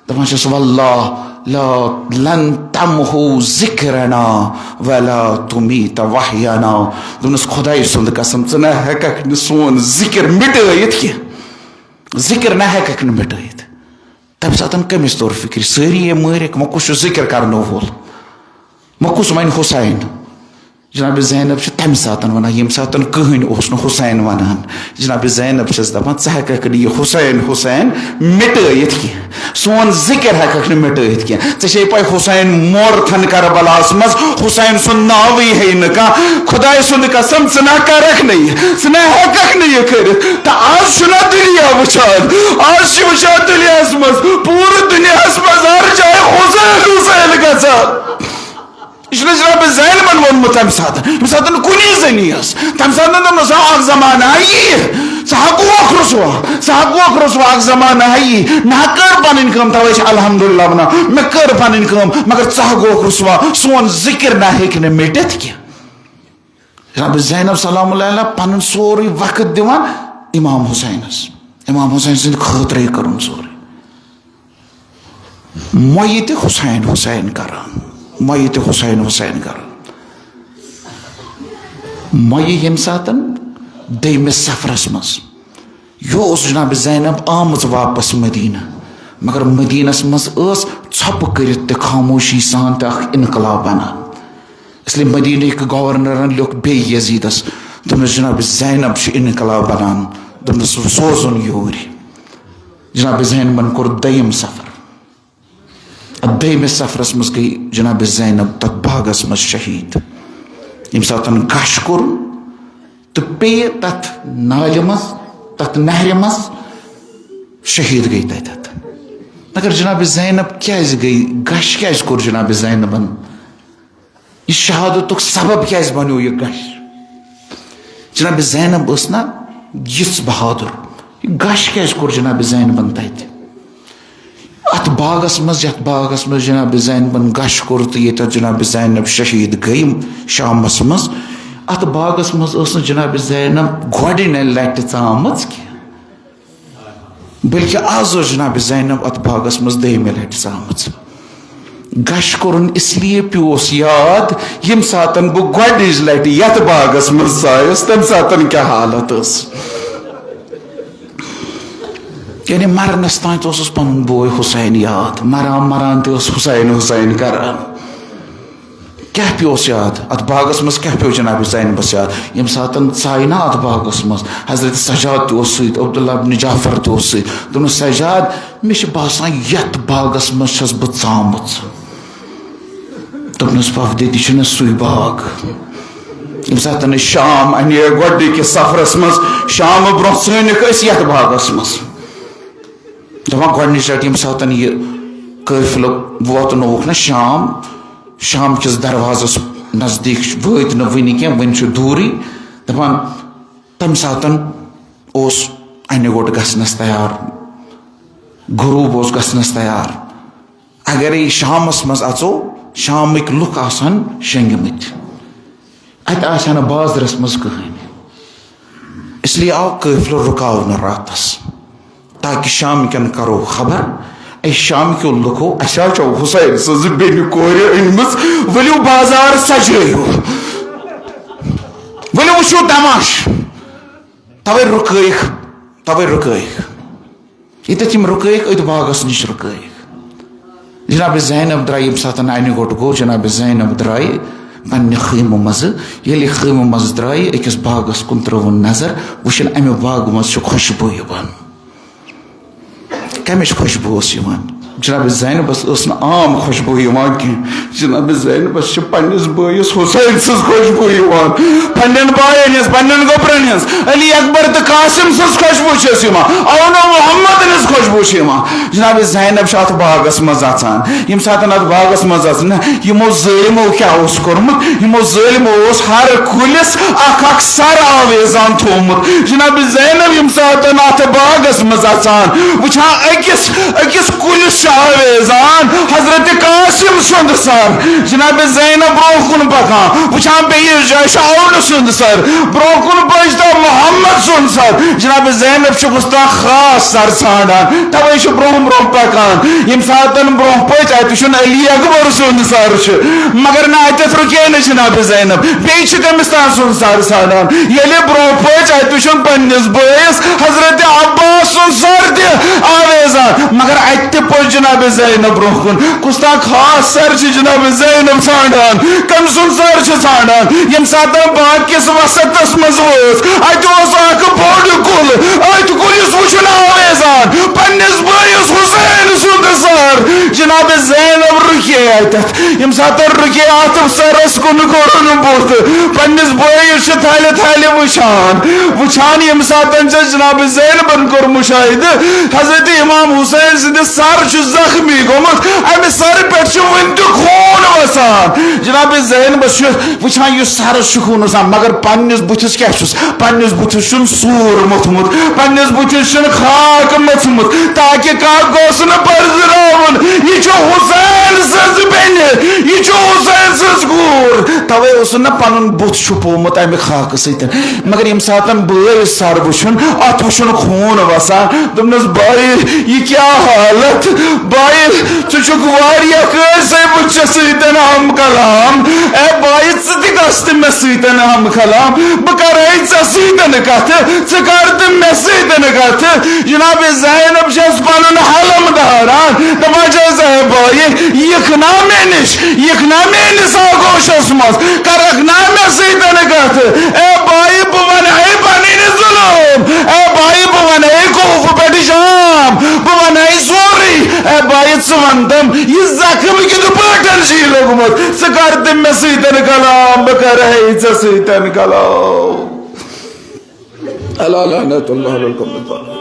دپان چھس، "واللہ لا لن تمحو ذکرنا ولا تمیت وحینا۔" دوٚپنس، "خۄدایہِ سُنٛد قسم، ژٕ نہ ہٮ۪ککھ نہٕ سون ذکر مٹٲیِتھ کینٛہہ، ذکر نہ ہٮ۪ککھ نہٕ مٹٲیِتھ۔" تمہِ ساتہٕ کٔمِس توٚر فِکرِ؟ سٲری یے مٲرِکھ، وۄنۍ کُس چھُ ذِکِر کرنہٕ وول؟ وۄنۍ کُس وَنہِ حُسین؟ جناب زینب چھِ تمہِ ساتہٕ وَنان، ییٚمہِ ساتہٕ کٕہٕنۍ اوس نہٕ حُسین وَنان۔ جناب زینب چھَس دَپان، ژٕ ہٮ۪کَکھ نہٕ یہِ حُسین، حُسین مِٹٲیِتھ کینٛہہ۔ سون ذِکِر ہٮ۪کَکھ نہٕ مِٹٲیِتھ کینٛہہ۔ ژےٚ چھے پَے حُسین مورتھَن کربلاہَس منٛز، حُسین سُنٛد ناوٕے ہیٚیہِ نہٕ کانٛہہ۔ خۄداے سُنٛد قسم، ژٕ نہ کَرَکھ نہٕ یہِ، ژٕ نہ ہٮ۪کَکھ نہٕ یہِ کٔرِتھ۔ تہٕ آز چھُنہ دُنیا وٕچھان، آز چھِ وٕچھان دُنیاہَس منٛز، پوٗرٕ دُنیاہَس منٛز ہر جایہِ حُسین، حُسین گژھان۔ یہِ چھُنہٕ جناب زینبن ووٚنمُت تَمہِ ساتہٕ، ییٚمہِ ساتہٕ کُنی زٔنی ٲس۔ تَمہِ ساتہٕ دوٚپنَس، اکھ زمانہٕ ہا یی، ژٕ ہا گوکھ رُسوا، ژٕ ہا گوکھ رُسوا، اکھ زمانہٕ ہا یی۔ مےٚ ہا کٔر پَنٕنۍ کٲم، تَوَے چھِ الحمدللہ وَنان، مےٚ کٔر پَنٕنۍ کٲم، مگر ژٕ ہا گوکھ رُسوا، سون ذِکِر نہ ہیٚکہِ نہٕ مِٹِتھ کینٛہہ۔ جناب زینب سلام اللہ علیہ پَنُن سورُے وقت دِوان امام حسینَس، امام حسین سٕنٛدِ خٲطرَے کٔرٕن سورُے۔ مۄیہِ تہِ حسین حسین کران، مۄیہِ تہِ حسین حسین کران۔ مۄیہِ ییٚمہِ ساتہٕ دوٚیمِس سفرس منٛز، یہِ اوس جناب زینب آمٕژ واپس مدینہ، مگر مدینس منٛز ٲس ژھۄپہٕ کٔرِتھ تہِ خاموشی سان تہِ اکھ انقلاب بنان۔ اس لیے مدینہٕکۍ گورنرن لیوٚکھ بیٚیہِ یزیدس، دوٚپنس، جناب زینب چھِ انقلاب بنان، دوٚپنس، سوزُن یوٗرۍ۔ جناب زینبن کوٚر دوٚیِم سفر۔ اتھ دوٚیمِس سفرس منٛز گٔے جناب زینب تتھ باغس منٛز شہید۔ ییٚمہِ ساتہٕ غش کوٚر تہٕ پیٚیہِ تتھ نالہِ منٛز، تتھ نہرِ منٛز، شہید گٔے تتٮ۪تھ۔ مگر جناب زینب کیازِ گٔے غش؟ کیازِ کوٚر جناب زینبن؟ یہِ شہادتُک سبب کیازِ بنیو یہِ غش؟ جناب زینب ٲس نا یِژھ بہادُر، یہِ غش کیازِ کوٚر جناب زینبن تتہِ؟ اتھ باغس منٛز، یتھ باغس منٛز جناب زینبن غش کوٚر تہٕ ییٚتٮ۪تھ جناب زینب شہید گٔے شامس منٛز، اتھ باغس منٛز ٲس نہٕ جناب زینب گۄڈٕنِچ لٹہِ ژامٕژ کینٛہہ۔ بلکہ آز ٲس جناب زینب اتھ باغس منٛز دوٚیمہِ لٹہِ ژامٕژ۔ غش کوٚرُن اس لیے پیوس یاد، ییٚمہِ ساتن بہٕ گۄڈٕنِچ لٹہِ یتھ باغس منٛز ژایس، تمہِ ساتن کیٛاہ حالت ٲس۔ یعنی مرنس تام تہِ اوسُس پنُن بوے حسین یاد، مران مران تہِ اوس حسین حسین کران۔ کیٛاہ پیوس یاد؟ اتھ باغس منٛز کیٛاہ پیو جناب زینبس یاد؟ ییٚمہِ ساتن ژایہِ نا اتھ باغس منٛز، حضرت سجاد تہِ اوس سۭتۍ، عبداللہ ابن جعفر تہِ اوس سۭتۍ۔ دوٚپنس، سجاد، مےٚ چھُ باسان یتھ باغس منٛز چھَس بہٕ ژامٕژ۔ دوٚپنس، وۄپھ دِتھ، یہِ چھُنہٕ سُے باغ۔ ییٚمہِ ساتن أسۍ شام انے گۄڈٕنِکِس سفرس منٛز، شامہٕ برونٛہہ ژٲنِکھ أسۍ یتھ باغس منٛز۔ دپان، گۄڈٕنِچ لٹہِ ییٚمہِ ساتن یہِ قٲفلہٕ ووتنووُکھ نا شام، شام کِس دروازس نزدیٖک وٲتۍ نہٕ وٕنہِ کینٛہہ، وٕنہِ چھُ دوٗرٕے۔ دپان، تمہِ ساتن اوس انہِ گوٚٹ گژھنس تیار، غروب اوس گژھنس تیار۔ اگرے شامس منٛز اژو، شامٕکۍ لُکھ آسن شۄنگمٕتۍ، اتہِ آسہِ ہا نہٕ بازرس منٛز کٕہٕنۍ۔ اس لیے آو قٲفلہٕ رُکاونہٕ راتس، تاکہِ شامکٮ۪ن کرو خبر، اے شامکیو لُکو، اسہِ حظ چھو حسین سٕنٛزِ بیٚنہِ کورِ أنمٕژ، ؤلِو بازار سجٲیِو، ؤلِو وٕچھِو تماش۔ توے رُکٲیِکھ، توے رُکٲیِکھ۔ ییٚتٮ۪تھ یِم رُکٲیِکھ، أتھۍ باغس نِش رُکٲیِکھ۔ جناب زینب درٛاے ییٚمہِ ساتہٕ انہِ گوٚٹ گوٚو، جناب زینب درٛاے پننہِ خیمہٕ منٛزٕ۔ ییٚلہِ خیمہٕ منٛزٕ درٛاے، أکِس باغس کُن ترٲوٕن نظر، وٕچھِن امہِ باغہٕ منٛز چھِ خوشبو یِوان۔ کمِچ خوشبو ٲس یِوان؟ جناب زینبس ٲس نہٕ عام خوشبو یِوان کینٛہہ۔ جناب زینبس چھِ پننِس بٲیِس حسین سٕنٛز خوشبو یِوان، پننٮ۪ن باین ہٕنٛز، پننٮ۪ن گوٚبرن ہٕنٛز، علی اکبر تہٕ قاسم سٕنٛز خوشبو چھِ اَسہِ یِوان، اونو محمد ہٕنٛز خوشبو چھِ یِوان۔ جناب زینب چھِ اتھ باغس منٛز اژان۔ ییٚمہِ ساتہٕ اتھ باغس منٛز اژ نہ، یِمو ظٲلمو کیٛاہ اوس کوٚرمُت؟ یِمو ظٲلمو اوس ہر کُلِس اکھ اکھ سر آویزان تھوٚومُت۔ جناب زینب ییٚمہِ ساتہٕ اتھ باغس منٛز اژان، وٕچھان أکِس أکِس کُلِس چھِ آویزان حضرت قاسم سُنٛد سر، جناب زینب برونٛہہ کُن پکان، وٕچھان بیٚیِس جایہِ چھُ اونہٕ سُنٛد سر، برونٛہہ کُن پٔچ تہٕ محمد سُنٛد سر۔ جناب زینب چھُ گُستاخ خاص سر ژھانڈان، توے چھُ برونٛہہ برونٛہہ پکان۔ ییٚمہِ ساتن برونٛہہ پٔچ، اتہِ وٕچھُن علی اکبر سُنٛد سر چھُ، مگر نہ، اتٮ۪تھ رُکے نہٕ جناب زینب، بیٚیہِ چھِ تٔمِس تام سُنٛد سر ژھانڈان۔ ییٚلہِ برونٛہہ پٔچ، اتہِ وٕچھُن پننِس بٲیِس حضرت عباس سُنٛد سر تہِ آویزان، مگر اتہِ تہِ پوٚز جناب زینب برونٛہہ کُن۔ کُس تام خاص سر چھِ جناب زینب ژھانڈان، کٔمۍ سُنٛد سر چھِ ژھانڈان؟ ییٚمہِ ساتہٕ باغ کِس وسطس منٛز وٲژ، اتہِ اوس اکھ بوٚڑ کُل، أتھۍ کُلِس وٕچھُن آویزان پننِس بٲیِس حسین سُنٛد سر۔ جناب زینب رُکے اتٮ۪تھ۔ ییٚمہِ ساتہٕ رُکے اتھ سرس کُن کوٚرُن بُتھ، پننِس بٲیِس چھِ تھلہِ تھلہِ وٕچھان، وٕچھان ییٚمہِ ساتہٕ چھِ جناب زینبن کوٚر مشاہدٕ، حضرت امام حسین سٕنٛدِ سر چھُ زخمی گوٚمُت، امہِ سرٕ پٮ۪ٹھ چھُ وُنہِ تہِ خوٗن وسان۔ جناب زینبس چھُ وٕچھان، یُس سرس چھُ خوٗن وسان، مگر پننِس بُتھِس کیٛاہ چھُس؟ پننِس بُتھِس چھُنہٕ سوٗر موٚتھمُت، پننِس بُتھِس چھُنہٕ خاک مٔژھمُت، تاکہِ کانٛہہ گوٚژھ نہٕ پرزٕراوُن، یہِ چھُ حسین سٕنٛز بیٚنہِ، یہِ چھُ حسین سٕنٛز کوٗر۔ توے اوسُن نہ پنُن بُتھ چھُپومُت امہِ خاکہٕ سۭتۍ۔ مگر ییٚمہِ ساتن بٲے سر وٕچھُن، اتھ وٕچھُن خوٗن وسان، دوٚپنس، بھائی، یہِ کیٛاہ حالت؟ بھائی، ژٕ چھُکھ واریاہ کٲنٛسہِ، بہٕ چھُس ژےٚ سۭتۍ ہم کلام۔ اے بھائی، ژٕ تہِ گژھ تہٕ مےٚ سۭتۍ ہم کلام، بہٕ کرے ژےٚ سۭتۍ کتھٕ، ژٕ کر تہٕ مےٚ سۭتۍ کتھٕ۔ جناب زینب چھس پنُن حلم داران، دپان چھس، اے بھائی، یِکھ نا مےٚ نِش، یِکھ نا میٲنِس آغوشس منٛز، کرکھ نا مےٚ سۭتۍ کتھٕ۔ اے بھائی، بہٕ ونہٕ ہے پنٕنۍ ظلم، اے بھائی، بہٕ ونہٕ ہے کوفہٕ پٮ۪ٹھ شام، بہٕ ونہٕ ہے سورُے۔ اے بھائی، ژٕ ون تم، یہِ زخم کِتھ پٲٹھۍ چھُے لوٚگمُت؟ ژٕ کر تہٕ مےٚ سۭتۍ کلام، بہٕ کرٕ ہے ژےٚ سۭتۍ کلام۔ الا لعنت اللہ علی القوم الظالمین۔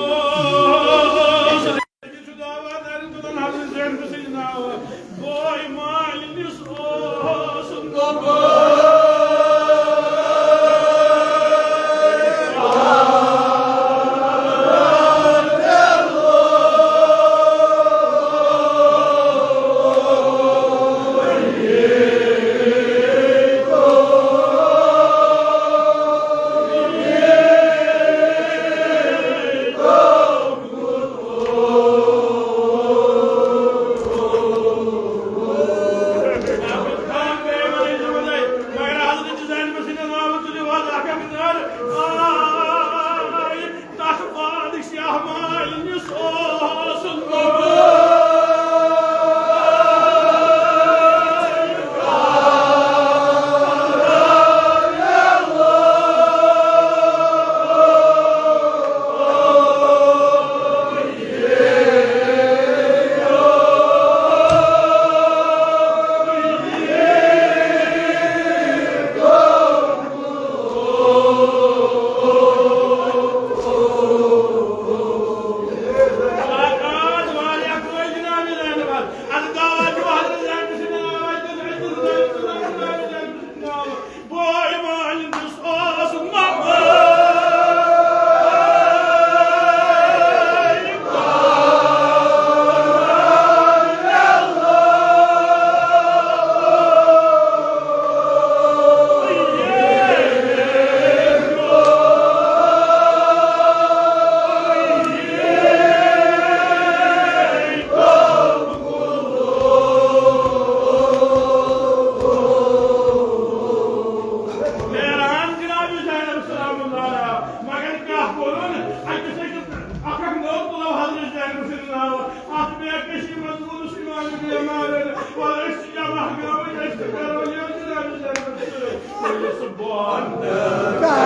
میران جناب زینب سلام اللہ علیہا، مگر کیٛاہ کوٚرُن؟ اَکہِ سۭتۍ اَکھ اَکھ نوٚو تُلو حضرت زینب سٕنٛدِ ناوٕ۔ اَتھ بے کٔشی منٛز ووٚنُس امام ابن عمارن، وَلہٕ أسۍ چھِ جمع گٲمٕتۍ، أسۍ تہِ کَرو یہِ جناب زینب سۭتۍ۔ سبحان اللہ۔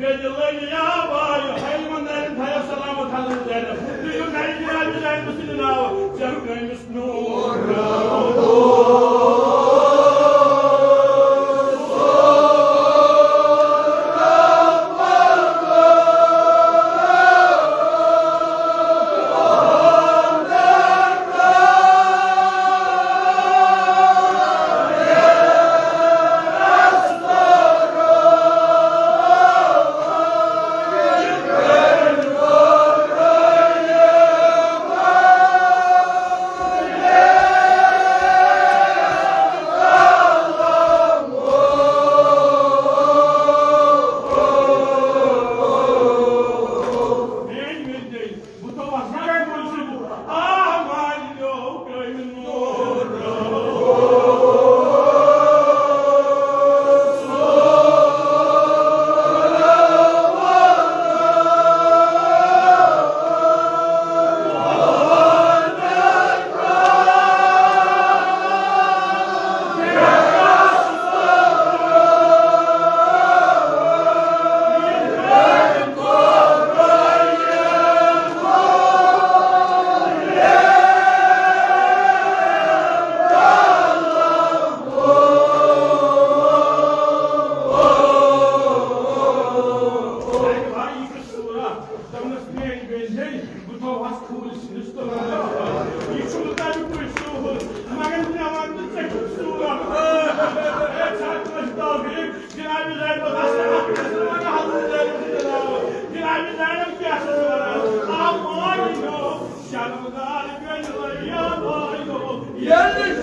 بیٚیہِ لٲگِو یا واے، ہاے یِمن نرٮ۪ن تھایو سلامت حضرت زینب۔ تُہۍ یِم نرِ جناب زینب سٕنٛدِ ناوٕ، ژےٚ کٔمِس نوٗر۔ دوٚپنَس، میٛانہِ بیٚنہِ، بہٕ تھوہَس ٹھوٗلہِ سِنِس تہٕ یہِ چھُ مُطابِق تُہۍ سوٗہُل، مگر مےٚ وَن نہٕ ژےٚ چھُکھ سوٗہُل۔ اے، ژٕ ہا کٲنٛسہِ توفیٖق، جنابِ زینب ٲس نہٕ اَتھ منٛز وَنان، حضرت زینب چھِ جناب۔ جنابِ زینب کیٛاہ چھَس وَنان؟ آ، مٲنۍ نو، شرمدار بیٚنہِ لٔگۍ یا مٲنۍ نو۔ ییٚلہِ